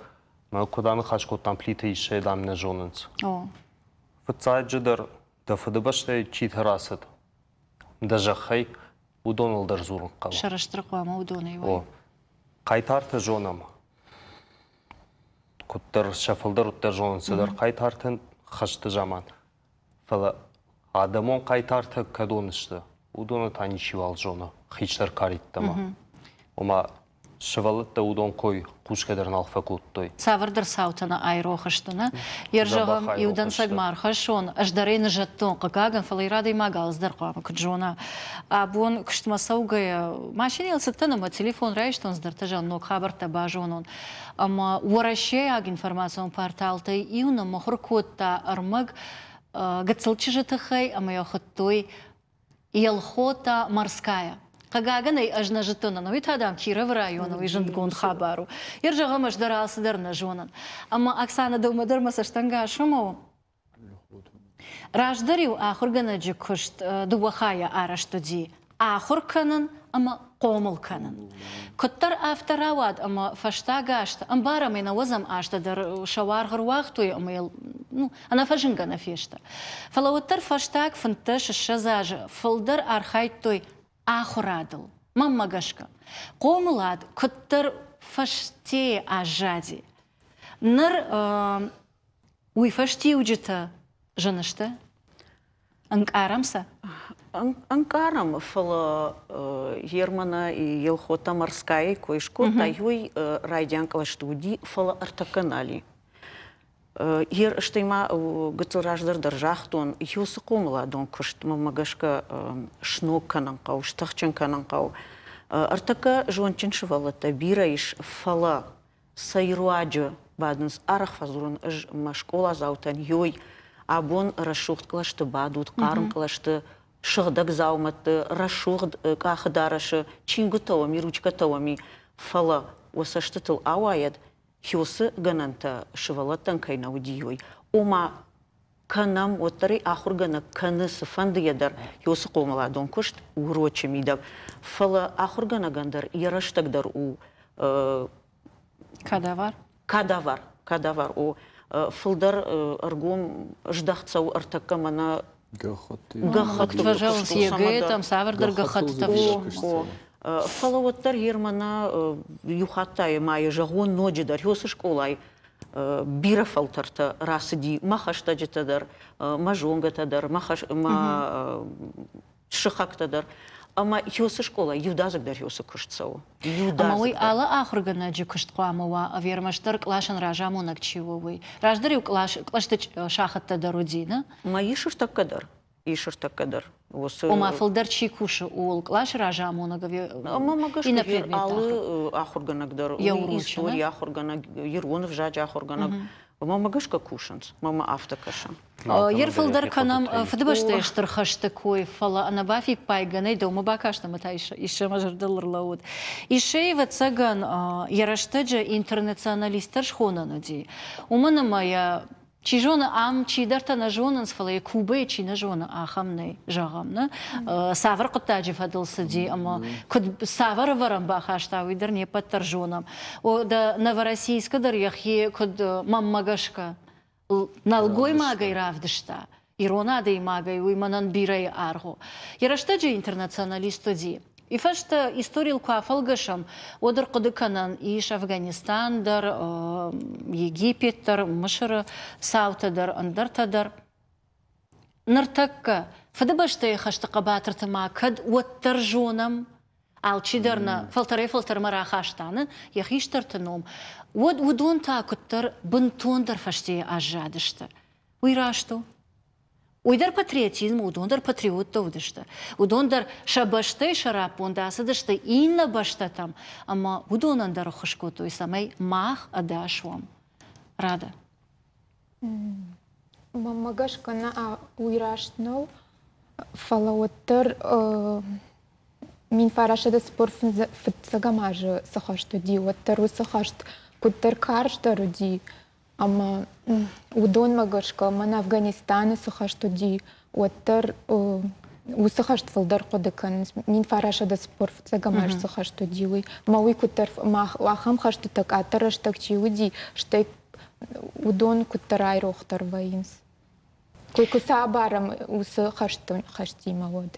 мӕ куыд аныхас кодтам Плиты Иссӕйы, дам, нӕ зонынц. Фыццаджыдӕр дӕ фыдыбӕстӕйы читӕ рацыд, дӕ зӕххӕй, уыдоныл дӕр дзурын хъӕуы. Сӕрыстыр хъуамӕ уыдонӕй уой. О. Хъайтартӕ зонӕм. Куыддӕр сӕ фылдӕр уыддӕр зонынц цыдӕр хъайтартӕн хӕсты заман. Фӕлӕ адӕмон хъайтартӕ кӕдон сты, уыдоны та ничиуал зоны хистӕр кариттӕмӕ. Ома сывӕллӕттӕ уыдон кой хъусгӕ дӕр нал фӕкодтой. Цавӕрдӕр цаутӕ нӕ айрох сты, нӕ? Йе зӕгъӕм, иу дӕнцӕг ма ӕрхӕссон, ӕз дӕр ӕй ныззӕдтон, хъыгагӕн, фӕлӕ ир адӕймаг алцыдӕр хъуамӕ куыд зона. Абон куыстмӕ цӕугӕйӕ, машинӕйыл цыдтӕн ӕмӕ телефон райстон, цыдӕртӕ зӕгъын, ног хабӕрттӕ базонон. Ӕмӕ уӕрӕсейаг информацион порталтӕй иу ныммыхуыр кодта ӕрмӕг гыццыл чызджы тыххӕй ӕмӕ йӕ хуыдтой Елхота Морская. Хъыгагӕн ӕй ӕз нӕ зыдтон, ӕнӕуый та, дам, Кировы районы уый зындгонд хабар у. Йе зӕгъӕм, ӕз дӕр алцыдӕр нӕ зонын. Ӕмӕ Оксана, дӕумӕ дӕр мӕ цӕстӕнгас уымӕ у. Раздӕр-иу ахуыргӕнӕджы куыст дыууӕ хайӕ арӕзт уыди ахуыр кӕнын ӕмӕ хъомыл кӕнын. Куыддӕр афтӕ рауад ӕмӕ фӕстаг азты, ӕмбарӕм ӕй, нӕуӕдзӕм азтӕ дӕр сӕ уаргъ ӕруагътой ӕмӕ йыл ну, ӕнӕфӕзынгӕ нӕ фесты. Фӕлӕ уӕддӕр фӕстаг 15-20 азы фылдӕр архайдтой ахуырадыл, мӕнмӕ гӕсгӕ. Хъомылад куыддӕр фӕстейы аззади. Ныр уый фӕстиуджытӕ зын сты? Ӕнкъарӕм сӕ? Ӕнкъарӕм, фӕлӕ Германы Елхота Морская кой скодта, уый райдиан кълӕсты уыди, фӕлӕ ӕртӕккӕ нал и. Стӕй ма гыццыл раздӕр дӕр загътон, уыцы хъомыладон куыст мӕнмӕ гӕсгӕ сног кӕнын хъӕуы, стыхджын кӕнын хъӕуы. Ӕртӕккӕ зондджын сывӕллӕттӕ бирӕ ис, фӕлӕ цӕй руаджы бадынц, арӕх фӕдзурын ӕз мӕ скъоладзаутӕн, ёй, абон рӕсугъд кълӕсты бадут, хъарм кълӕсты, сыгъдӕг дзаумӕтты, рӕсугъд къахыдарӕсы, чингуытӕ уӕм и, ручкӕтӕ уӕм и, фӕлӕ уӕ цӕстытыл ауайӕд, хёсы гӕнӕнтӕ сывӕллӕттӕн кӕй нӕ уыди, ёй. Ома, кӕнӕм, уӕддӕр ӕй ахуыргӕнӕг кӕны цыфӕндыйӕ дӕр уыцы хъомыладон куыст урочы мидӕг. Фӕлӕ ахуыргӕнӕгӕн дӕр йӕ рӕстӕг дӕр у Кадавар? Кадавар, кадавар у. Фылдӕр ӕргом здӕхт цӕуы ӕртӕккӕ мӕнӕ гӕххӕтты фӕзӕгъынц ЕГЭ-тӕм, цавӕрдӕр гӕххӕттытӕ. Фӕлӕ уӕддӕр ер мӕнӕ иу хатт та ма йӕ зӕгъон ноджыдӕр, уыцы скъолайы бирӕ фӕлтӕртӕ рацыди, мӕ хӕстӕджытӕ дӕр, мӕ зонгӕтӕ дӕр, мӕ сыхӕгтӕ дӕр. Ӕмӕ уыцы скъола иудадзыг дӕр уыцы куыст цӕуы. Ӕмӕ уый алы ахуыргӕнӕджы куыст хъуамӕ уа, ӕви ӕрмӕстдӕр къласӕн разамонӕг чи у, уый? Раздӕр-иу кълӕсты сахӕттӕ дӕр уыди, нӕ? Ма ис ӕртӕккӕ дӕр. Ис ӕртӕккӕ дӕр. Уыцы... Ома фылдӕр чи кусы, ууыл къласы разамонӕг ӕви иннӕ предметтӕ? Алы ахуыргӕнӕг дӕр, историйы ахуыргӕнӕг, ирон ӕвзаджы ахуыргӕнӕг, мӕмӕ гӕсгӕ кусынц, мӕмӕ афтӕ кӕсы. Ер фылдӕр кӕнӕм Фыдыбӕстӕйы Стыр хӕсты кой, фӕлӕ ӕнӕбафиппайгӕ нӕй дӕумӕ бакаст ӕмӕ та Иссӕмӕ зӕрдыл ӕрлӕууыд. Иссӕ, ӕвӕццӕгӕн, йӕ рӕстӕджы интернационалист дӕр схонӕн уыди. Уымӕн ӕмӕ йӕ Чи зоны, ам чидӕртӕ нӕ зонынц, фӕлӕ йӕ Кубӕйы чи нӕ зоны, ахӕм нӕй, зӕгъӕм, нӕ? Цавӕр хъуыддаджы фӕдыл цыди ӕмӕ куыд цавӕр ӕвӕрӕн бахаста, уый дӕр не ппӕт дӕр зонӕм. О, дӕ Новороссийскы дӕр йӕхи куыд мӕнмӕ гӕсгӕ нӕлгоймагӕй равдыста, ирон адӕймагӕй уый мӕнӕн бирӕйы аргъ у. Йӕ рӕстӕджы интернационалист уыди. И фӕстӕ историйыл куы афӕлгӕсӕм, уӕд ӕрхъуыды кӕнӕн ис Афганистан дӕр, Египет дӕр, Мысыры цаутӕ дӕр, ӕндӕртӕ дӕр. Ныртӕккӕ Фыдыбӕстӕйы хӕсты хъӕбатырты ма кӕд уӕддӕр зонӕм, алчидӕр нӕ фӕлтӕрӕй-фӕлтӕрмӕ рахаста нӕ йӕ хистӕрты ном, уӕд уыдон та куыддӕр бынтондӕр фӕстейы аззадысты. Уый раст у. Уый дӕр патриотизм, уыдон дӕр патриоттӕ уыдысты. Уыдон дӕр сӕ бӕстӕйы сӕраппонд ацыдысты иннӕ бӕстӕтӕм ӕмӕ уыдонӕн дӕр ӕххуыс кодтой, цӕмӕй мах ӕдас уӕм. Рада. Мӕнмӕ гӕсгӕ нӕ уый раст нӕу, фӕлӕ уӕддӕр 1945 азы цы хӕст уыди, уӕддӕр уыцы хӕст куыддӕр карздӕр уыди, Ӕмӕ уыдонмӕ гӕсгӕ мӕн Афганистаны цы хӕст уыди, уӕддӕр уыцы хӕст фылдӕр хъуыды кӕнынц. 1945 аз цы хӕст уыди, уый. Мӕ уый куыддӕр ахӕм хӕстытӕ къаддӕр рӕстӕг чи уыди, стӕй уыдон куыддӕр айрохдӕр вӕййынц. Куы сӕ абарӕм уыцы хӕстимӕ, уӕд.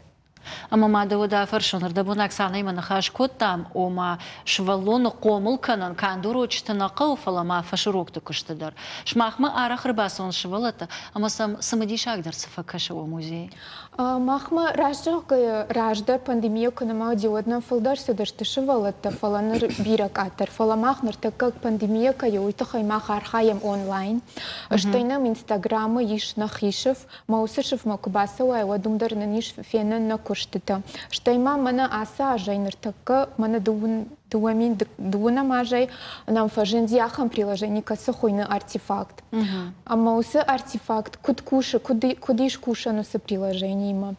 Ӕмӕ ма дӕ уӕд афӕрсон, ӕрдӕбон Оксанӕимӕ ныхас кодтам, ома сывӕллоны хъомыл кӕнын канд урочыты нӕ хъӕуы, фӕлӕ ма фӕсурокты куысты дӕр. Сымахмӕ арӕх ӕрбацӕуынц сывӕллӕттӕ ӕмӕ сӕм цымыдисагдӕр цы фӕкӕсы уӕ музейы? Махмӕ, раст зӕгъгӕйӕ, раздӕр пандемийӕ куы нӕма уыди, уӕд нӕм фылдӕр цыдысты сывӕллӕттӕ, фӕлӕ ныр бирӕ къаддӕр. Фӕлӕ мах ныртӕккӕ пандемийӕ кӕй у, уый тыххӕй мах архайӕм онлайн. Стӕй нӕм Инстаграмы ис нӕхи сыф, Мӕ уыцы сыфмӕ куы бацӕуай, уӕд уым дӕр нын ис фенӕн нӕ куыстытӕ. Стӕй ма мӕнӕ ацы азӕй ныртӕккӕ, мӕнӕ 2012 азӕй нӕм фӕзынди ахӕм приложени, кӕцы хуыйны артефакт. Ӕмӕ уыцы артефакт куыд кусы, куыд ис кусӕн уыцы приложениимӕ?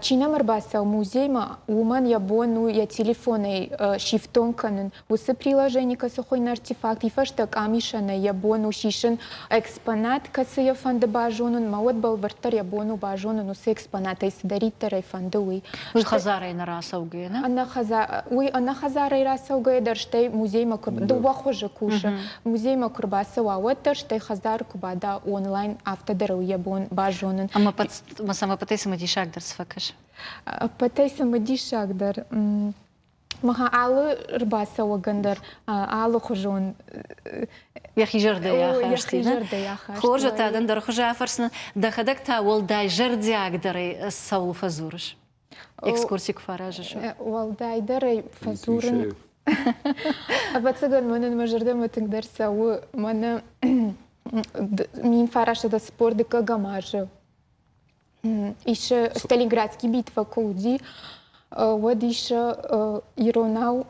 Чи нӕм ӕрбацӕуы музеймӕ, уымӕн йӕ бон у йӕ телефонӕй сифтонг кӕнын уыцы приложени, кӕцы хуыйны артефакт, и фӕстӕ къамисӕнӕй йӕ бон у сисын экспонат, кӕцы йӕ фӕнды базонын, мӕ уӕд бӕлвырддӕр йӕ бон у базонын уыцы экспонатӕй цыдӕриддӕр ӕй фӕнды, уый. Уый хӕдзарӕй нӕ рацӕугӕйӕ, нӕ? Уый ӕнӕ хӕдзарӕй рацӕугӕйӕ дӕр, стӕй музеймӕ куы дыууӕ хуызы кусы. Музеймӕ куы рбацӕуа, уӕд дӕр, стӕй хӕдзары куы бада онлайн, афтӕ дӕр у йӕ бон базонын. Ӕмӕ сӕм ӕппӕтӕй цымыдисагдӕр цы фӕкӕсы? Ӕппӕтӕй цымыдисагдӕр Махӕн алы ӕрбацӕуӕгӕн дӕр алыхуызон йӕхи зӕрдӕйы ахаст. Йӕхи зӕрдӕйы ахаст. Хорз, та дын дӕр хуызы афӕрсын, дӕхӕдӕг та уӕлдай зӕрдиагдӕрӕй цӕуыл фӕдзурыс? Экскурси куы фӕаразыс. Уӕлдайдӕрӕй фӕдзурын. Ӕвӕццӕгӕн, мӕнӕн мӕ зӕрдӕмӕ тынгдӕр цӕуы мӕнӕ 1944 дыккӕгӕм азы ис Сталинградский битва куы уыди, уӕд ис иронау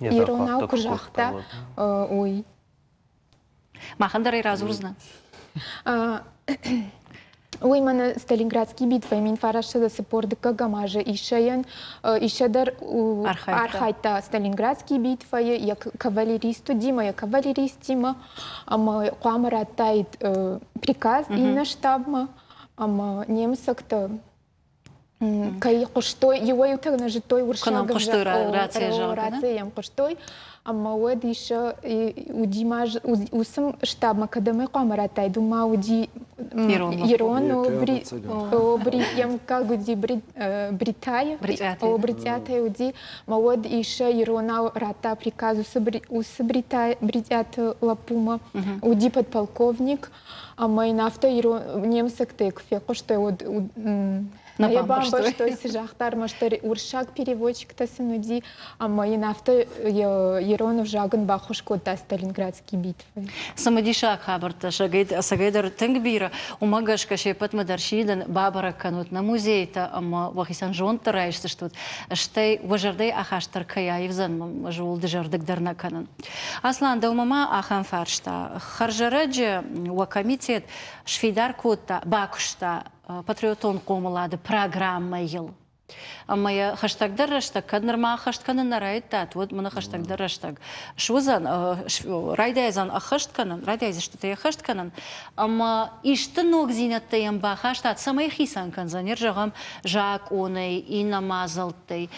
иронау куы загъта, уый. Махӕн дӕр ӕй радзурдзынӕ? Уый мӕнӕ Сталинградский битвӕйы 1942 азы Иссӕйӕн Иссӕ дӕр архайдта Сталинградский битвӕйы, йӕ кавалерист уыди ӕмӕ йӕ кавалеристимӕ ӕмӕ хъуамӕ радтаид приказ иннӕ штабмӕ ӕмӕ немыцӕгтӕ. Кӕй хъуыстой, иуӕй-иутӕ нӕ зыдтой уырыссаг рацийӕ йӕм хъуыстой, ӕмӕ уӕд ис уыди ма уыцы штабмӕ кӕдӕм ӕй хъуамӕ радтаид, уым ма уыди ирон йӕ мыггаг уыди Бритайы, Бритъиатӕй уыди, ӕмӕ уӕд Иссӕ иронау радта приказ уыцы Бритъиаты лӕппумӕ, уыди подполковник, Ӕмӕ йын афтӕ ирон немыцӕгтӕй куы фехъуыстой, уӕд нӕ бамбӕрстой, цы загъта, ӕрмӕстдӕр уырыссаг переводчиктӕ сын уыди, ӕмӕ йын афтӕ ирон ӕвзаг ын баххуыс кодта Сталинградский битвы. Цымыдисаг хабӕрттӕ ӕцӕгӕйдӕр тынг бирӕ. Уымӕ гӕсгӕ се ппӕтмӕ дӕр сидын, бабӕрӕг кӕнут нӕ музейтӕ ӕмӕ уӕхицӕн зондтӕ райсдзыстут, стӕй уӕ зӕрдӕйы ахаст дӕр кӕй аивдзӕн, ӕз ууыл дызӕрдыг дӕр нӕ кӕнын. Аслан, дӕумӕ ма ахӕм фарста. Хӕрзӕрӕджы уӕ комитет сфидар кодта, бакуыста патриотон хъомылады программӕйыл. Ӕмӕ йӕ хӕстӕгдӕр рӕстӕг, кӕд нырма ӕххӕст кӕнын нӕ райдыдтат, уӕд мын хӕстӕгдӕр рӕстӕг суыдзӕн, райдайдзӕн ӕххӕст кӕнын, райдайдзыстут ӕй ӕххӕст кӕнын. Ӕмӕ исты ногдзинӕдтӕ йӕм бахастат, цӕмӕй хицӕн кӕндзӕн, зӕгъӕм, закъонӕй, иннӕ мадзӕлттӕй.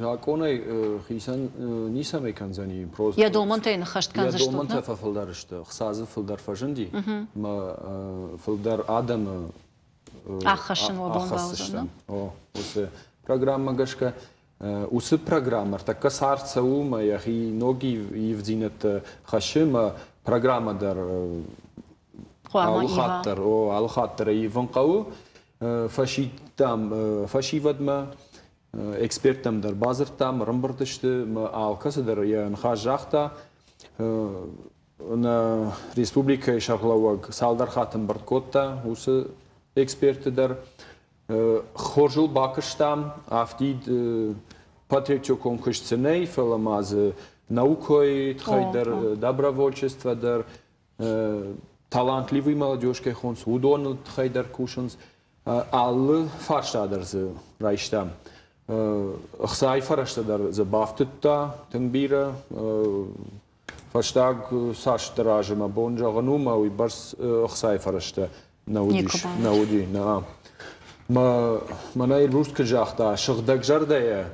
Закъонӕй хицӕн ницӕмӕй кӕндзӕни. Йӕ домӕнтӕ йын ӕххӕст кӕндзыстут? Йӕ домӕнтӕ фӕфылдӕр сты, хца дзы фылдӕр фӕзынди, ӕмӕ фылдӕр адӕмы ӕххӕссын уӕ бон бауыдзӕн. О, уыцы программӕ гӕсгӕ. Уыцы программӕ ӕртӕккӕ цард цӕуы ӕмӕ йӕхи ног ивддзинӕдтӕ хӕссы, ӕмӕ программӕ дӕр алы хатт дӕр, о, алы хатт дӕр ӕй ивын хъӕуы. Фӕсидтам фӕсивӕдмӕ, Эксперттӕм дӕр бадзырдтам, ӕрӕмбырд сты, ӕмӕ алкӕцы дӕр йӕ ныхас загъта. Нӕ республикӕйы сӕргълӕууӕг цалдӕр хатт ӕмбырд кодта уыцы экспертты дӕр. Хорзыл бакуыстам, афтид патриотикон куыст цы нӕй, фӕлӕ ма дзы наукӕйы тыххӕй дӕр, добровольчество дӕр, талантливый молодежь кӕй хонынц, уыдоны тыххӕй дӕр кусынц. Алы фарста дӕр дзы райстам. Ӕхцайы фӕрӕзтӕ дӕр дзы бафтыдта тынг бирӕ. Фӕстаг цасдӕр азы мӕ бон зӕгъын у, мӕ уыйбӕрц ӕхцайы фӕрӕзтӕ нӕ уыдис. Нӕ уыди, нӕ. Мӕнӕ Эльбрус куыд загъта, сыгъдӕгзӕрдӕйӕ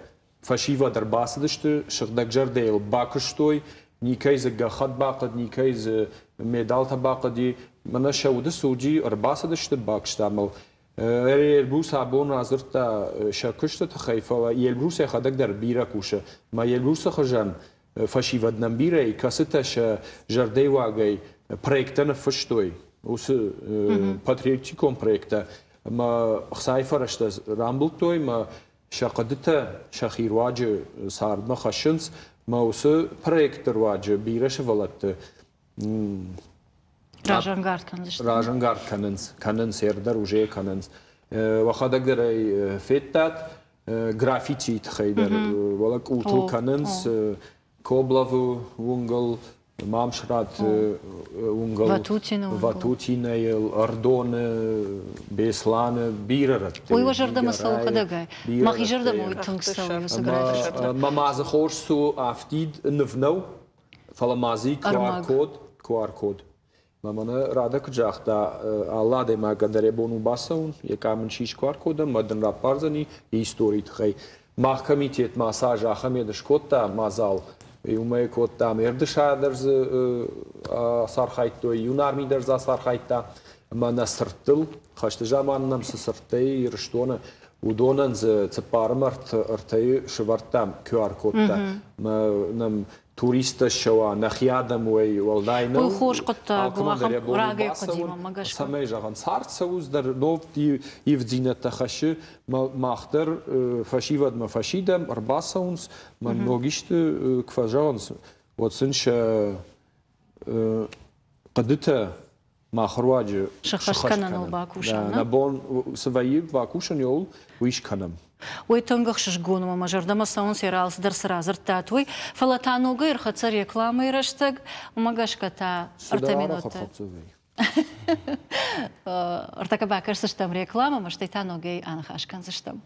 Фӕсивӕд ӕрбацыдысты, сыгъдӕгзӕрдӕ йыл бакуыстой, никӕй дзы гӕххӕтт бахъуыд, никӕй дзы медалтӕ бахъуыди. Мӕнӕ сӕ уды цы уыди, ӕрбацыдысты, бакуыстам ыл. Эльбрус абон радзырдта сӕ куысты тыххӕй, фӕлӕ Эльбрус йӕхӕдӕг дӕр бирӕ кусы. Мӕ Эльбрусы хуызӕн фӕсивӕд нӕм бирӕ и, кӕцытӕ сӕ зӕрдӕйуагӕй проекттӕ ныффыстой, уыцы патриотикон проекттӕ ӕмӕ ӕхцайы фӕрӕзтӕ рамбылдтой ӕмӕ сӕ хъуыдытӕ сӕхи руаджы цардмӕ хӕссынц, мӕ уыцы проектты руаджы бирӕ сывӕллӕтты разӕнгард кӕндзысты. Разӕнгард кӕнынц, кӕнынц, ӕрдӕр уже кӕнынц. Уӕхӕдӕг дӕр ӕй федтат, граффитийы тыххӕй дӕр уӕлӕ къултыл кӕнынц, Кобловы уынгыл, Мамсыраты уынгыл, Ватутинайыл, Ӕрдоны, Беслӕны бирӕ рӕтты. Уый уӕ зӕрдӕмӕ цӕуы хӕдӕгай? Мӕхи зӕрдӕмӕ уый тынг цӕуы уыцы граффити. Мӕ ма дзы хорз цы у, афтид ныв нӕу, фӕлӕ ма дзы QR-код, QR-код. Мӕ мӕнӕ Рада куыд загъта, алы адӕймагӕн дӕр йӕ бон у бацӕуын, йӕ къам ын сискуар кодӕм, ӕмӕ дын раппардзӕни йӕ историйы тыххӕй. Мах комитет ма цы аз ахӕм ед скодта мадзал, иумӕ кодтам, Эрдыса дӕр дзы ацархайдтой, Юнарми дӕр дзы ацархайдта, ӕмӕ нӕ цырттыл, хӕсты заманы нӕм цы цырттӕ и Ирыстоны, уыдонӕн дзы цыппарым ӕртӕйы сывӕрдтам QR-кодтӕ. Мӕ нӕм туристтӕ ссӕуа, нӕхи адӕм уой, уӕлдай нӕу. Уый хорз хъуыддаг у, ахӕм рагӕй хъуыдимӕ мӕ гӕсгӕ. Цӕмӕй зӕгъӕн, цард цӕуы дӕр ног ивддзинӕдтӕ хӕссы, мах дӕр фӕсивӕдмӕ фӕсидӕм, ӕрбацӕуынц, мӕ ног исты куы фӕзӕгъынц, уӕд сын сӕ хъуыдытӕ мах руаджы сыххӕст кӕныныл бакусӕм. Нӕ бон цы вӕййы бакусын иуыл, уый скӕнӕм. Уый тынг ӕхсызгон у, мӕ зӕрдӕмӕ цӕуынц йӕ алцыдӕр цы радзырдтат, уый. Фӕлӕ та ногӕй ӕрхӕццӕ рекламӕйы рӕстӕг, уымӕ гӕсгӕ та ӕртӕ минуты. Ӕртӕккӕ бакӕсдзыстӕм рекламӕмӕ, стӕй та ногӕй аныхас кӕндзыстӕм.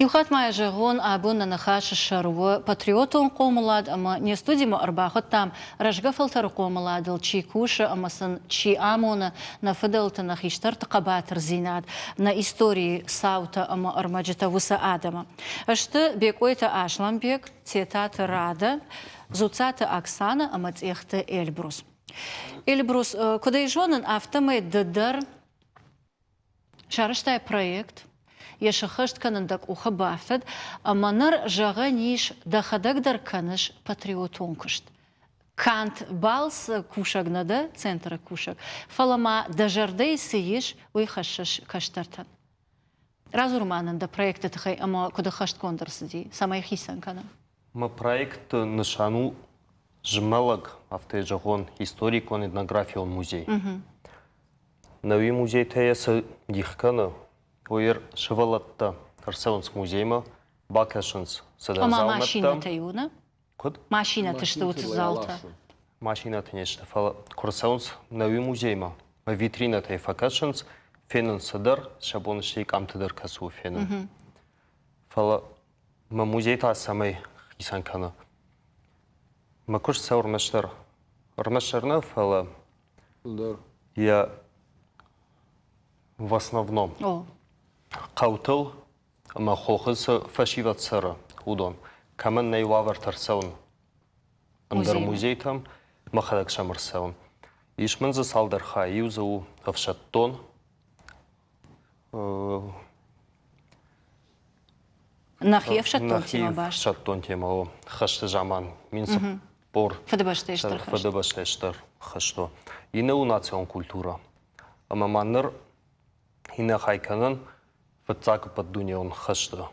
Иу хатт ма йӕ зӕгъон, абон нӕ ныхасы сӕр у патриотон хъомылад ӕмӕ не студимӕ ӕрбахуыдтам рӕзгӕ фӕлтӕры хъомыладыл чи кусы ӕмӕ сын чи амоны нӕ фыдӕлты, нӕ хистӕрты хъӕбатырдзинад, нӕ историйы цаутӕ ӕмӕ ӕрмӕджытӕ уыцы адӕмы. Сты Бекъойты Аслӕнбег, Тетаты Рада, Дзуццаты Оксана ӕмӕ Цъехты Эльбрус. Эльбрус, куыд ӕй зонын, афтӕмӕй ды дӕр Сарӕзтай проект, йӕ сӕххӕст кӕнын дӕ къухы бафтыд, ӕмӕ ныр, зӕгъӕн ис, дӕхӕдӕг дӕр кӕныс патриотон куыст. Канд балц кусӕг нӕ дӕ, центры кусӕг, фӕлӕ ма дӕ зӕрдӕйы цы ис, уый хӕссыс кӕстӕртӕн. Радзур ма нын дӕ проекты тыххӕй ӕмӕ куыд ӕххӕстгонд ӕрцыди, цӕмӕй хицӕн кӕны? Мӕ проекты нысан у змӕлӕг, афтӕ зӕгъон, историкон-этнографион музей. Науи музейтӕ йӕ цы дих кӕны, уый сывӕллӕттӕ ӕрцӕуынц музеймӕ, бакӕсынц цыдӕр Ома дзаумӕттӕ. машинӕтӕ иу, нӕ? Куыд? Машинӕты сты уыцы залтӕ. Машинӕтӕ не сты, фӕлӕ куы рцӕуынц науи музеймӕ, витринӕтӕй фӕкӕсынц, фенынц цыдӕр, сӕ бон стӕй къамты дӕр кӕцы у фенын. Фӕлӕ мӕ музей та цӕмӕй хицӕн кӕны? Мӕ куыст цӕуы ӕрмӕстдӕр, ӕрмӕстдӕр нӕ, фӕлӕ Фылдӕр. Йӕ в основном хъӕутыл ӕмӕ хохы цы фӕсивӕд цӕры, уыдон. Кӕмӕн нӕй уавӕртӕ ӕрцӕуын ӕндӕр музейтӕм, мӕхӕдӕг сӕм ӕрцӕуын. Ис мын дзы цалдӕр хайы. Иу дзы у ӕфсӕддон. Нӕхи ӕфсӕддон темӕ баст. Ӕфсӕддон темӕ у хӕсты заман. 1040 Фыдыбӕстӕйы стыр хӕст. Фыдыбӕстӕйы стыр хӕст у. Иннӕ у национ культурӕ. Ӕмӕ ма ныр иннӕ хай кӕнын фыццаг ӕппӕтдунеон хӕсты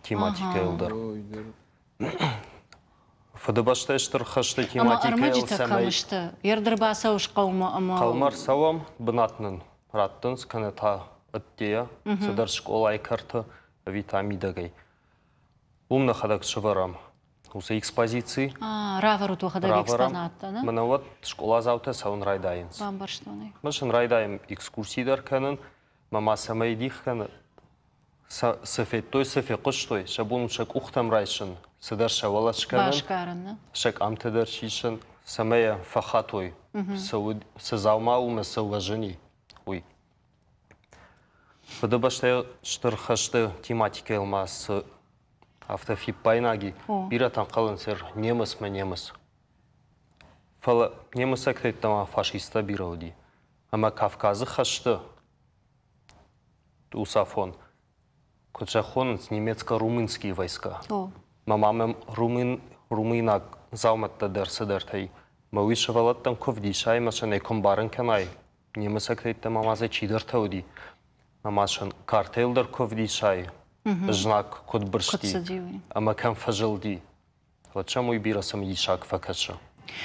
тематикӕйыл дӕр. Фыдыбӕстӕйы стыр хӕсты тематикӕйыл цӕмӕй... кӕм сты? Ердыр бацӕуыс хъӕумӕ ӕмӕ... Хъӕумӕ ӕрцӕуӕм, бынат нын раттынц, кӕнӕ та ӕддейӕ, цыдӕр скъолайы кӕрты ӕви та мидӕгӕй. Уым нӕхӕдӕг сӕвӕрӕм уыцы экспозици. Равӕрут уӕхӕдӕг экспонаттӕ, нӕ? Мӕнӕ уӕд скъоладзаутӕ цӕуын райдайынц. Бамбӕрстон ӕй. Мӕ сын райдайӕм экскурси дӕр кӕнын, мӕ ма цӕмӕй дих кӕны, цы федтой, цы фехъуыстой, сӕ бон у сӕ къухтӕм райсын, цыдӕр сӕ уӕлӕ скӕнын, Басгарын, нӕ? сӕ къамтӕ дӕр сисын, цӕмӕй йӕ фӕхатой, цы уыд, цы дзаума у мӕ цы уӕзыни, уый. Фыдыбӕстӕйы Стыр хӕсты тематикӕйыл ма цы афтӕ фиппаинаг и, бирӕтӕ ӕнхъӕлынц немыцмӕ немыц. Фӕлӕ немыцӕгтӕ йеддӕмӕ фашисттӕ бирӕ уыди. Ӕмӕ Кавказы хӕсты уыцы куыд сӕ хонынц, немецко-румынские войска. Мӕ мамӕ румын, румынаг дзаумӕттӕ дӕр цыдӕртӕй. Мӕ уый сывӕллӕттӕн куы вдисай ӕмӕ сын ӕй куы ӕмбарын кӕнай, немыцӕгтӕ йеддӕмӕ ма дзы чидӕртӕ уыди, ӕмӕ сын картӕйыл дӕр куы ӕвдисай, знаг куыд бырсти ӕмӕ кӕм фӕзылди, уӕд сӕм уый бирӕ цымыдисаг фӕкӕсы.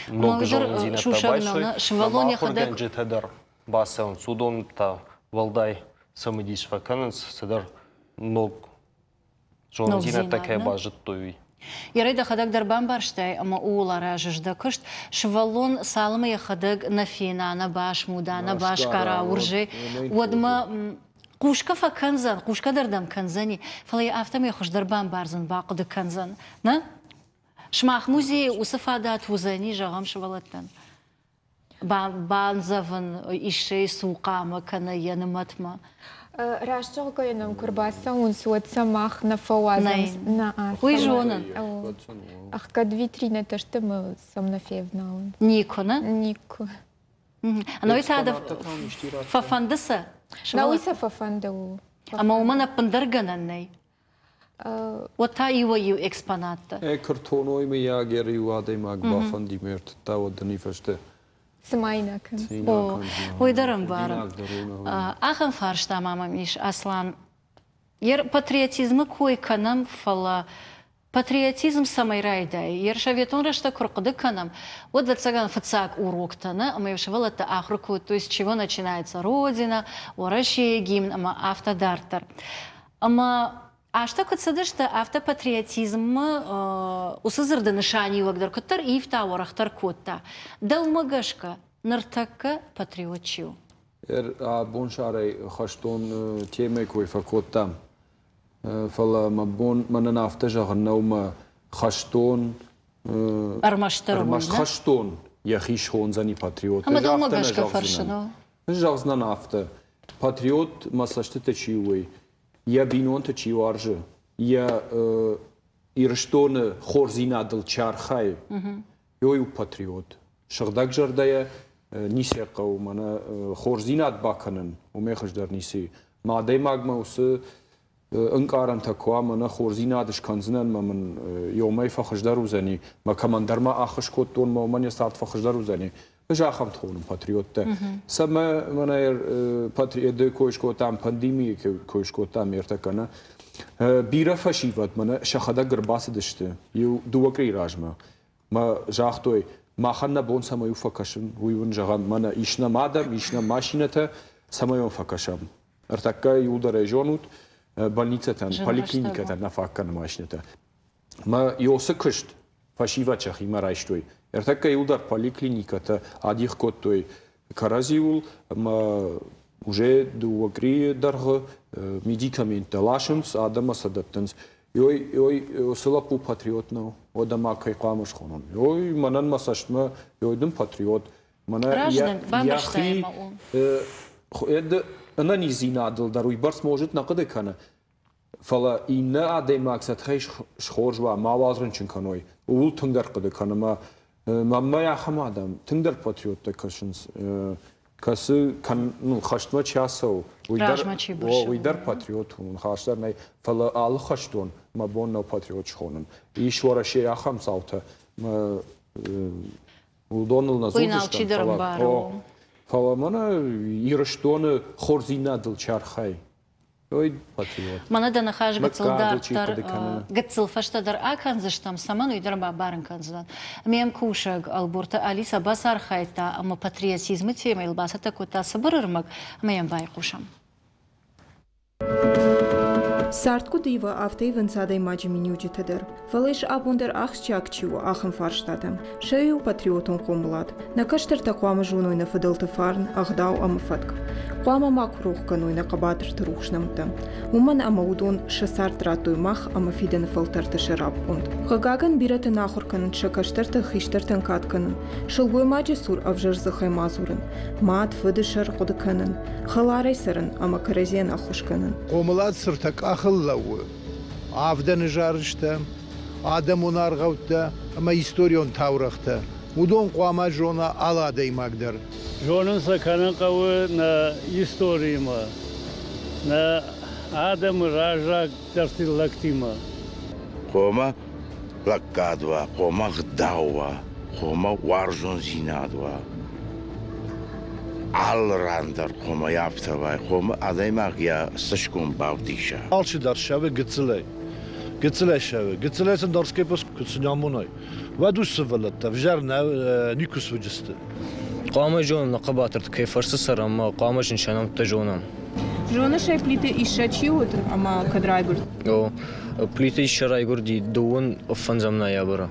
Ног зонындзинӕдтӕ байсой, ӕмӕ ахуыргӕнджытӕ дӕр бацӕуынц, уыдон та уӕлдай цымыдис фӕкӕнынц, цыдӕр ног зонындзинӕдтӕ кӕй базыдтой, уый. Ерӕй дӕхӕдӕг дӕр бамбӕрстай ӕмӕ ууыл аразыс дӕ куыст. Сывӕллон цалынмӕ йӕхӕдӕг нӕ фена, нӕ басмуда, нӕ басгара уырзӕй, уӕдмӕ хъусгӕ фӕкӕндзӕн, хъусгӕ дӕр дӕм кӕндзӕни, фӕлӕ йӕ афтӕмӕй хуыздӕр бамбардзӕн, бахъуыды кӕндзӕн. Нӕ? Сымах музейы уыцы фадат уыдзӕни, зӕгъӕм, сывӕллӕттӕн? Бандзӕвын исчи цухъамӕ кӕнӕ йӕ нымӕтмӕ. Раст зӕгъгӕйӕ нӕм куы рбацӕуынц, уӕд сӕ мах нӕ фӕуадзӕм. Нӕ, уый зонын. Ӕхгӕд витринӕтӕ сты ӕмӕ сӕм нӕ февналынц. Никуы, нӕ? Никуы. Ӕнӕуый та дӕ фӕфӕнды сӕ? Нӕ, уый сӕ фӕфӕнды у. Ӕмӕ уымӕн ӕппындӕр гӕнӕн нӕй? Уӕд та иуӕй-иу экспонаттӕ. Куы ртоной, мыййаг, иу адӕймаг бафӕнди ме ртыдта, уӕд ын и фӕстӕ Цыма кӕн. О, уый дӕр ӕмбарын. Ахӕм фарста ма мӕм ис, Аслан. Ер патриотизмы кой кӕнӕм, фӕлӕ патриотизм цӕмӕй райдайы? Ер советон рӕстӕг куы рхъуыды кӕнӕм, уӕд, ӕвӕццӕгӕн, фыццаг уроктӕ нӕ, ӕмӕ сывӕллӕттӕ ахуыр кодтой, с чего начинается Родина, Уӕрӕсейы гимн ӕмӕ афтӕ дарддӕр. Ӕмӕ азтӕ куыд цыдысты, афтӕ патриотизммӕ уыцы дзырды нысаниуӕг дӕр куыддӕр ивта, уӕрӕхдӕр кодта. Дӕумӕ гӕсгӕ, ныртӕккӕ патриот чи у? Абонсарӕй хӕстон темӕ кой фӕкодтам. Фӕлӕ мӕ бон мӕнӕн афтӕ зӕгъын нӕу мӕ хӕстон Ӕрмӕстдӕр ӕрмӕст хӕстон йӕхи схондзӕни патриот. Ӕмӕ дӕумӕ гӕсгӕ фӕрсын. Ӕз зӕгъдзынӕн афтӕ. Патриот мӕ цӕстыты чи у, уый, йӕ бинонты чи уарзы, йӕ Ирыстоны хорздзинадыл чи архайы, уый у патриот. Сыгъдӕг зӕрдӕйӕ ницы хъӕуы, мӕнӕ хорздзинад бакӕнын, уымӕй хуыздӕр ницы и. Мӕ адӕймагмӕ уыцы ӕнкъарӕнтӕ куы уа, мӕнӕ хорздзинад скӕндзынӕн мӕ мын ёмӕй фӕхуыздӕр уыдзӕни, мӕ кӕмӕндӕр ма ӕххуыс кодтон, мӕ уымӕн йӕ цард фӕхуыздӕр уыдзӕни. Ӕз ахӕмты хонын патриоттӕ. Цӕмӕ мӕнӕ патриоты кой скодтам, пандемийы кой скодтам ӕртӕккӕ нӕ. Бирӕ фӕсивӕд мӕнӕ сӕхӕдӕг ӕрбацыдысты иу дыууӕ къуырийы размӕ. Мӕ загътой, махӕн нӕ бон цӕмӕй у фӕкӕсын, уый уын зӕгъӕм, мӕнӕ ис нӕм адӕм, ис нӕм машинӕтӕ, цӕмӕй уӕм фӕкӕсӕм. Ӕртӕккӕ иуылдӕр ӕй зонут, больницӕтӕн, поликлиникӕтӕн нӕ фаг кӕны машинӕтӕ. Мӕ Иосы куыст фӕсивӕд сӕхимӕ райстой. Ӕртӕккӕ иуылдӕр поликлиникӕтӕ адих кодтой кӕрӕдзиуыл ӕмӕ уже дыууӕ къуырийы дӕргъы медикаменттӕ ласынц, адӕммӕ сӕ дӕттынц. Ой, ой, уыцы лӕппу патриот нӕу, уӕдӕ ма кӕй хъуамӕ схонон? Ой, мӕнӕн мӕ цӕстмӕ, ой дын патриот. Мӕнӕ йӕхи ӕнӕниздзинадыл дӕр уыйбӕрц может нӕ хъуыды кӕны, фӕлӕ иннӕ адӕймаг сӕ тыхӕй схорз уа, мауал рынчын кӕной, ууыл тынгдӕр хъуыды кӕны ӕмӕ мӕнмӕ ахӕм адӕм тынгдӕр патриоттӕ кӕсынц, кӕцы ну, хӕстмӕ чи ацӕуы, уый дӕр, уый дӕр патриот у, ныхас дӕр нӕй, фӕлӕ алы хӕстон мӕ бон нӕу патриот схонын. Ис Уӕрӕсейы ахӕм цаутӕ, уыдоныл нӕ дзурдзыстӕм, фӕлӕ, фӕлӕ мӕнӕ Ирыстоны хорздзинадыл чи архайы, Ой, патриот. Мӕнӕ дӕ ныхас гыццыл дарддӕр, гыццыл фӕстӕдӕр акӕндзыстӕм, цӕмӕн уый дӕр бабарын кӕндзынӕн. Ме мкусӕг Ӕлборты Алиса бацархайдта ӕмӕ патриотизмы темӕйыл бацӕттӕ кодта цыбыр ӕрмӕг ӕмӕ йӕм байхъусӕм. Цард куыд ивы, афтӕ ивынц адӕймаджы миниуджытӕ дӕр. Фӕлӕ ис абон дӕр ахсджиаг чи у, ахӕм фарстатӕ. Сӕ иу патриотон хъомылад. Нӕ кӕстӕртӕ хъуамӕ зоной нӕ фыдӕлты фарн, ӕгъдау ӕмӕ фӕтк. Хъуамӕ макуы рох кӕной нӕ хъӕбатырты рухс нӕмттӕ. Уымӕн ӕмӕ уыдон сӕ цард радтой мах ӕмӕ фидӕны фӕлтӕрты сӕраппонд. Хъыгагӕн, бирӕтӕ нӕ ахуыр кӕнынц сӕ кӕстӕрты хистӕртӕн кад кӕнын, сылгоймаджы цур ӕвзӕр дзыхӕй ма дзурын, мад, фыды сӕр хъуыды кӕнын, хӕларӕй цӕрын ӕмӕ кӕрӕдзийӕн ӕххуыс кӕнын. Хъомылад цы ртӕ къахыл лӕууы, авдӕны зарджытӕ, адӕмон аргъӕуттӕ ӕмӕ историон таурӕгътӕ. Уыдон хъуамӕ зона алы адӕймаг дӕр. Зонын сӕ кӕнын хъӕуы нӕ историимӕ, нӕ адӕмы раззагдӕрты лӕгтимӕ. Хъуамӕ лӕггад уа, хъуамӕ гъдау уа, хъуамӕ уарзондзинад уа. Алы ран дӕр хъуамӕ афтӕ уай, хъуамӕ адӕймаг йӕ цӕсгом бавдиса. Алчидӕр сӕвы гыццылӕй. Гыццылӕй сӕвы. Гыццылӕй сын дорскепос куы цы амоной, уӕд ус сывӕллӕттӕ ӕвзӕр нӕ никуы суыдзысты. Хъуамӕ зонӕм нӕ хъӕбатырты кӕй фӕрцы цӕрӕм ӕмӕ хъуамӕ зын сӕ нӕмттӕ зонӕм. Зоныс ӕй, Плиты Иссӕ чи уыд ӕмӕ кӕд райгуырд? О, Плиты Иссӕ райгуырди дыууын фӕндзӕм ноябры.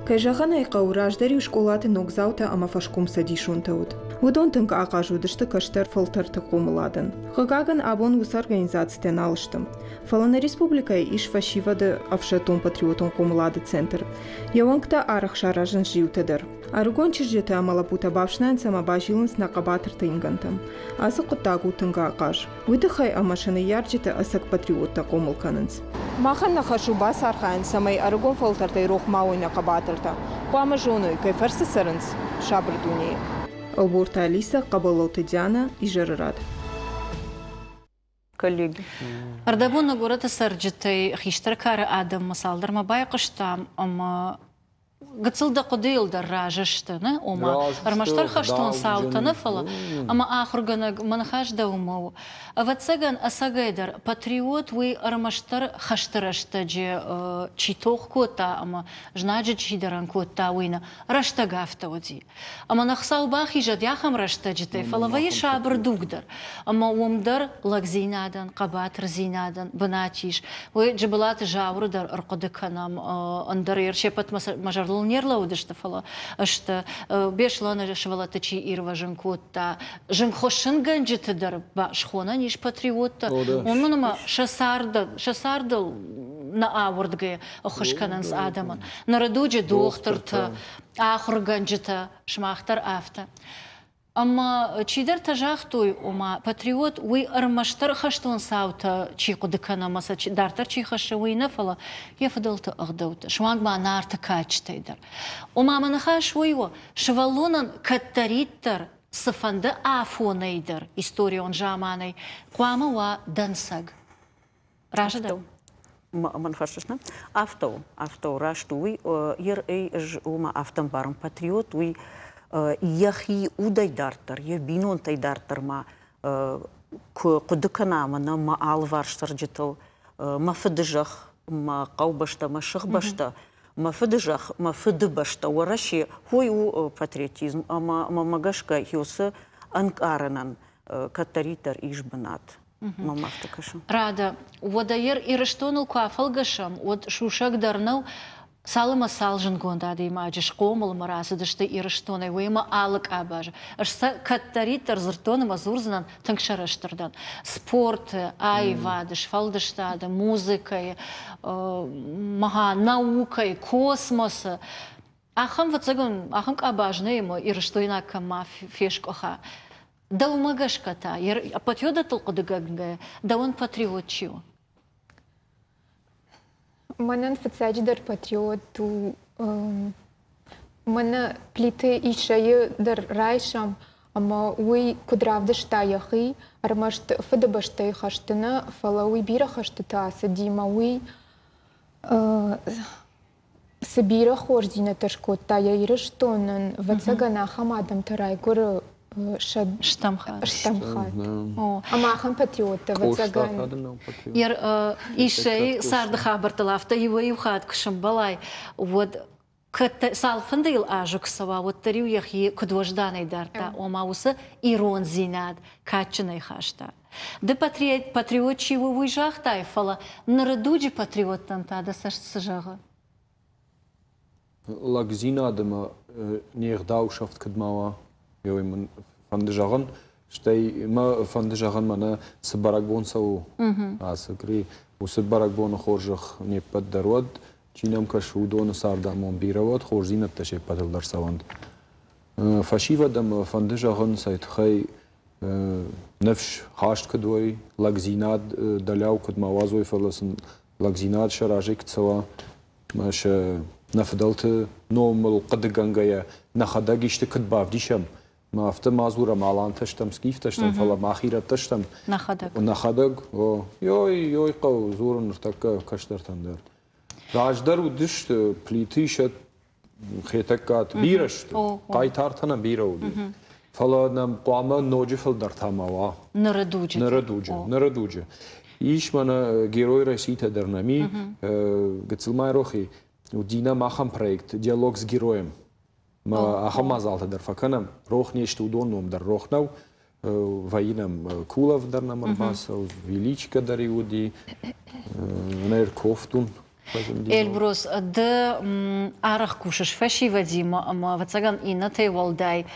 Кӕй зӕгъын ӕй хъӕуы, раздӕр-иу скъолаты ногдзаутӕ ӕмӕ фӕскомцӕдисонтӕ уыд. Уыдон тынг ахъаз уыдысты кӕстӕр фӕлтӕрты хъомыладӕн. Хъыгагӕн, абон уыцы организацитӕ нал сты. Фӕлӕ нӕ республикӕйы ис фӕсивӕды ӕфсӕддон-патриотон хъомылады центр. Йӕ уӕнгтӕ арӕх саразынц зиутӕ дӕр. Ӕрыгон чызджытӕ ӕмӕ лӕппутӕ бафснайынц ӕмӕ базилынц нӕ хъӕбатырты ингӕнтӕм. Ацы хъуыддаг у тынг ахъаз. Уый тыххӕй ӕмӕ сӕ ныййарджытӕ ӕцӕг патриоттӕ хъомыл кӕнынц. Махӕн нӕ хӕс у бацархайын, цӕмӕй ӕрыгон фӕлтӕртӕй рох ма уой нӕ хъӕбатыртӕ. Хъуамӕ зоной, кӕй фӕрцы цӕрынц сабыр дунейы. Ӕлборты Алисӕ, Хъӕбӕлоты Дианӕ, Изӕры рад. Коллеги. Ӕрдӕбон нӕ горӕты цӕрджытӕй хистӕр кары адӕммӕ цалдӕрмӕ байхъуыстам ӕмӕ гыццыл дӕ хъуыдыйыл дӕр разы сты, нӕ? Ома, ӕрмӕстдӕр хӕстон цаутӕ нӕ, фӕлӕ ӕмӕ ахуыргӕнӕг мӕ ныхас дӕумӕ у. Ӕвӕццӕгӕн, ӕцӕгӕйдӕр, патриот уый ӕрмӕстдӕр хӕсты рӕстӕджы чи тох кодта ӕмӕ знаджы чи дӕрӕн кодта, уый нӕ. Рӕстӕг афтӕ уыди. Ӕмӕ нӕ Хуыцау бахизӕд ахӕм рӕстӕджытӕй, фӕлӕ вӕййы сабыр дуг дӕр. Ӕмӕ уым дӕр лӕгдзинадӕн, хъӕбатырдзинадӕн бынат ис. Уый Джыбылаты Зауыры дӕр ӕрхъуыды кӕнӕм, ӕндӕр се ппӕт мӕ зӕрдыл. зӕрдыл не рлӕууыдысты, фӕлӕ сты Беслӕны сывӕллӕтты чи ирвӕзын кодта, зынгхуыссынгӕнджыты дӕр схонӕн ис патриоттӕ, уымӕн ӕмӕ сӕ цардыл нӕ ауӕрдгӕ ӕххуыс кӕнынц адӕмӕн. Ныры дуджы дохтыртӕ, ахуыргӕнджытӕ, сымах дӕр афтӕ. Ӕмӕ чидӕртӕ загътой, ома патриот уый ӕрмӕстдӕр хӕстон цаутӕ чи хъуыды кӕны ӕмӕ сӕ дарддӕр чи хӕссы, уый нӕ, фӕлӕ йӕ фыдӕлты ӕгъдӕуттӕ, суанг ма Нарты кадджытӕй дӕр. Ома мӕ ныхас уый у, сывӕллонӕн кӕддӕриддӕр цыфӕнды афонӕй дӕр, историон заманӕй хъуамӕ уа дӕнцӕг. Разы дӕ? Мӕн фӕрсыс, нӕ? Афтӕ у, афтӕ у, раст у уый. Ер ӕй ӕз уымӕ афтӕ ӕмбарын, патриот уый йӕхи удӕй дарддӕр, йӕ бинонтӕй дарддӕр ма куы хъуыды кӕна мӕнӕ мӕ алыварс цӕрджытыл, мӕ фыдызӕхх, мӕ хъӕубӕстӕ, мӕ сыхбӕстӕ, мӕ фыдызӕхх, мӕ фыдыбӕстӕ, Уӕрӕсе, уый у патриотизм ӕмӕ мӕмӕ гӕсгӕ уыцы ӕнкъарӕнӕн кӕддӕриддӕр ис бынат. Мӕм афтӕ кӕсы. Рада, уӕдӕ Ирыстоныл куы афӕлгӕсӕм, уӕд сусӕг дӕр нӕу, цалынмӕ цал зындгонд адӕймаджы схъомыл ӕмӕ рацыдысты Ирыстонӕй, уыимӕ алы къабазы. Ӕз сӕ кӕддӕриддӕр дзырдтон ӕмӕ дзурдзынӕн, тынг сӕрыстыр дӕн. Спорты, аивады, сфӕлдыстады, музыкӕйы, наукӕйы, космосы. Ахӕм, ӕвӕццӕгӕн, ахӕм къабаз нӕй ӕмӕ ирыстойнаг кӕм ма фескъуыха. Дӕумӕ гӕсгӕ та, патриотыл хъуыдыгӕнгӕ, дӕуӕн патриот чи у? Мӕнӕн фыццаджыдӕр патриот у мӕнӕ Плиты Иссӕйы дӕр райсӕм, ӕмӕ уый куыд равдыста йӕхи, ӕрмӕст Фыдыбӕстӕйы хӕсты нӕ, фӕлӕ уый бирӕ хӕстыты ацыди ӕмӕ уый цы бирӕ хорздзинӕдтӕ скодта йӕ Ирыстонӕн, ӕвӕццӕгӕн, ахӕм адӕмтӕ райгуыры стӕм хатт. Стӕм хатт. Ӕмӕ ахӕм патриоттӕ, ӕвӕццӕгӕн. Иссӕйы царды хабӕрттыл афтӕ иуӕй-иу хатт куы сӕмбӕлай, уӕд кӕд цалфӕнды йыл азы куы цӕуа, уӕддӕр-иу йӕхи куыд уӕзданӕй дардта, ома уыцы ирондзинад кадджынӕй хаста. Ды патриот чи у, уый загътай, фӕлӕ ныры дуджы патриоттӕн та дӕ цӕст цы зӕгъы? Лӕгдзинад ӕмӕ не гъдау сӕфт куыд ма уа, уый мын фӕнды зӕгъын. Стӕй мӕ фӕнды зӕгъын, мӕнӕ цы бӕрӕгбон цӕуы ацы къуыри, уыцы бӕрӕгбоны хорзӕх не ппӕт дӕр уӕд, чи нӕм кӕсы, уыдоны цардамонд бирӕ уӕд, хорздзинӕдтӕ се ппӕтыл дӕр цӕуӕнт. Фӕсивӕд ӕмӕ фӕнды зӕгъын, цӕй тыххӕй ныфс хаст куыд уой, лӕгдзинад дӕлиау куыд ма уадзой, фӕлӕ сын лӕгдзинад сӕ разӕй куыд цӕуа, ӕмӕ сӕ нӕ фыдӕлты номыл хъуыдыгӕнгӕйӕ нӕхӕдӕг исты куыд бавдисӕм, ӕмӕ афтӕ ма дзурӕм, алантӕ стӕм, скифтӕ стӕм, фӕлӕ мах ирӕттӕ стӕм. Нӕхӕдӕг. Нӕхӕдӕг, о. Ой, ой хъӕуы дзурын ныртӕккӕ кӕстӕртӕн дӕр. Раздӕр уыдысты Плиты Исӕт Хетӕгкат бирӕ сты, хъайтартӕ нӕм бирӕ уыди. Фӕлӕ нӕм хъуамӕ ноджы фылдӕр та ма уа. Ныры дуджы. Ныры дуджы, ныры дуджы. Ис мӕнӕ Герой России-тӕ дӕр нӕм и, гыццыл ма айрох и, уыди нӕм ахӕм проект «Диалог с героем». Мӕ ахӕм мадзалтӕ дӕр фӕкӕнӕм, рох не сты уыдон ном дӕр рох нӕу. Вӕййы нӕм Кулов дӕр нӕм ӕрбацӕуы, Величко дӕр уыди, Ковтун Эльбрус, ды арӕх кусыс фӕсивӕдимӕ ӕмӕ, ӕвӕццӕгӕн, иннӕтӕй уӕлдай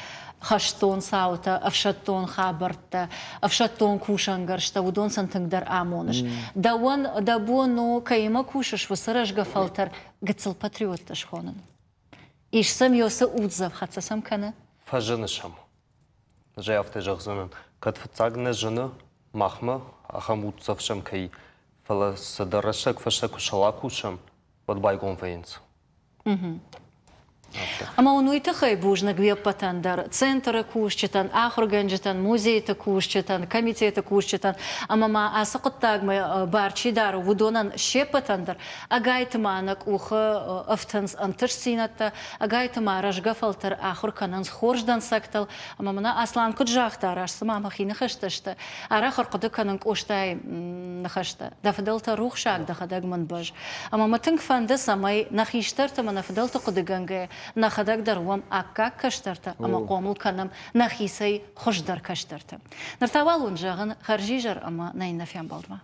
хӕстон цаутӕ, ӕфсӕддон хабӕрттӕ, ӕфсӕддон кусӕнгӕрзтӕ, уыдон сын тынгдӕр амоныс. Дӕуӕн дӕ бон у, кӕимӕ кусыс, уыцы рӕзгӕ фӕлтӕр гыццыл патриоттӕ схонын? Ис сӕм цы уддзӕф, хӕццӕ сӕм кӕны? Фӕзыны сӕм. Ӕз ӕй афтӕ зӕгъдзынӕн, кӕд фыццаг нӕ зыны махмӕ, ахӕм уддзӕф сӕм кӕй, фӕлӕ цыдӕр рӕстӕг фӕстӕ куы сӕла кусӕм, уӕд байгом вӕййынц. Ӕмӕ уын уый тыххӕй бузныг уе ппӕтӕн дӕр, центры кусджытӕн, ахуыргӕнджытӕн, музейты кусджытӕн, комитеты кусджытӕн ӕмӕ ма ацы хъуыддагмӕ бар чи дары, уыдонӕн се ппӕтӕн дӕр. Ӕгайтма нӕ къухы ӕфтынц ӕнтыстдзинӕдтӕ, ӕгайтма рӕзгӕ фӕлтӕр ахуыр кӕнынц хорз дӕнцӕгтыл. Ӕмӕ мӕнӕ Аслан куыд загъта, раст цыма мӕхи ныхӕстӕ сты, арӕх ӕрхъуыды кӕнын Къостайы ныхӕстӕ. Дӕ фыдӕлтӕ рухсаг, дӕхӕдӕг мын бӕз. Ӕмӕ мӕ тынг фӕнды, цӕмӕй нӕ хистӕртӕ ӕмӕ нӕ фыдӕлты хъуыдыгӕнгӕйӕ нӕхӕдӕг дӕр уӕм аккаг кӕстӕртӕ ӕмӕ хъомыл кӕнӕм нӕхицӕй хуыздӕр кӕстӕртӕ. Ныр та уал уын зӕгъын хӕрзизӕр ӕмӕ нӕ иннӕ фембӕлдмӕ.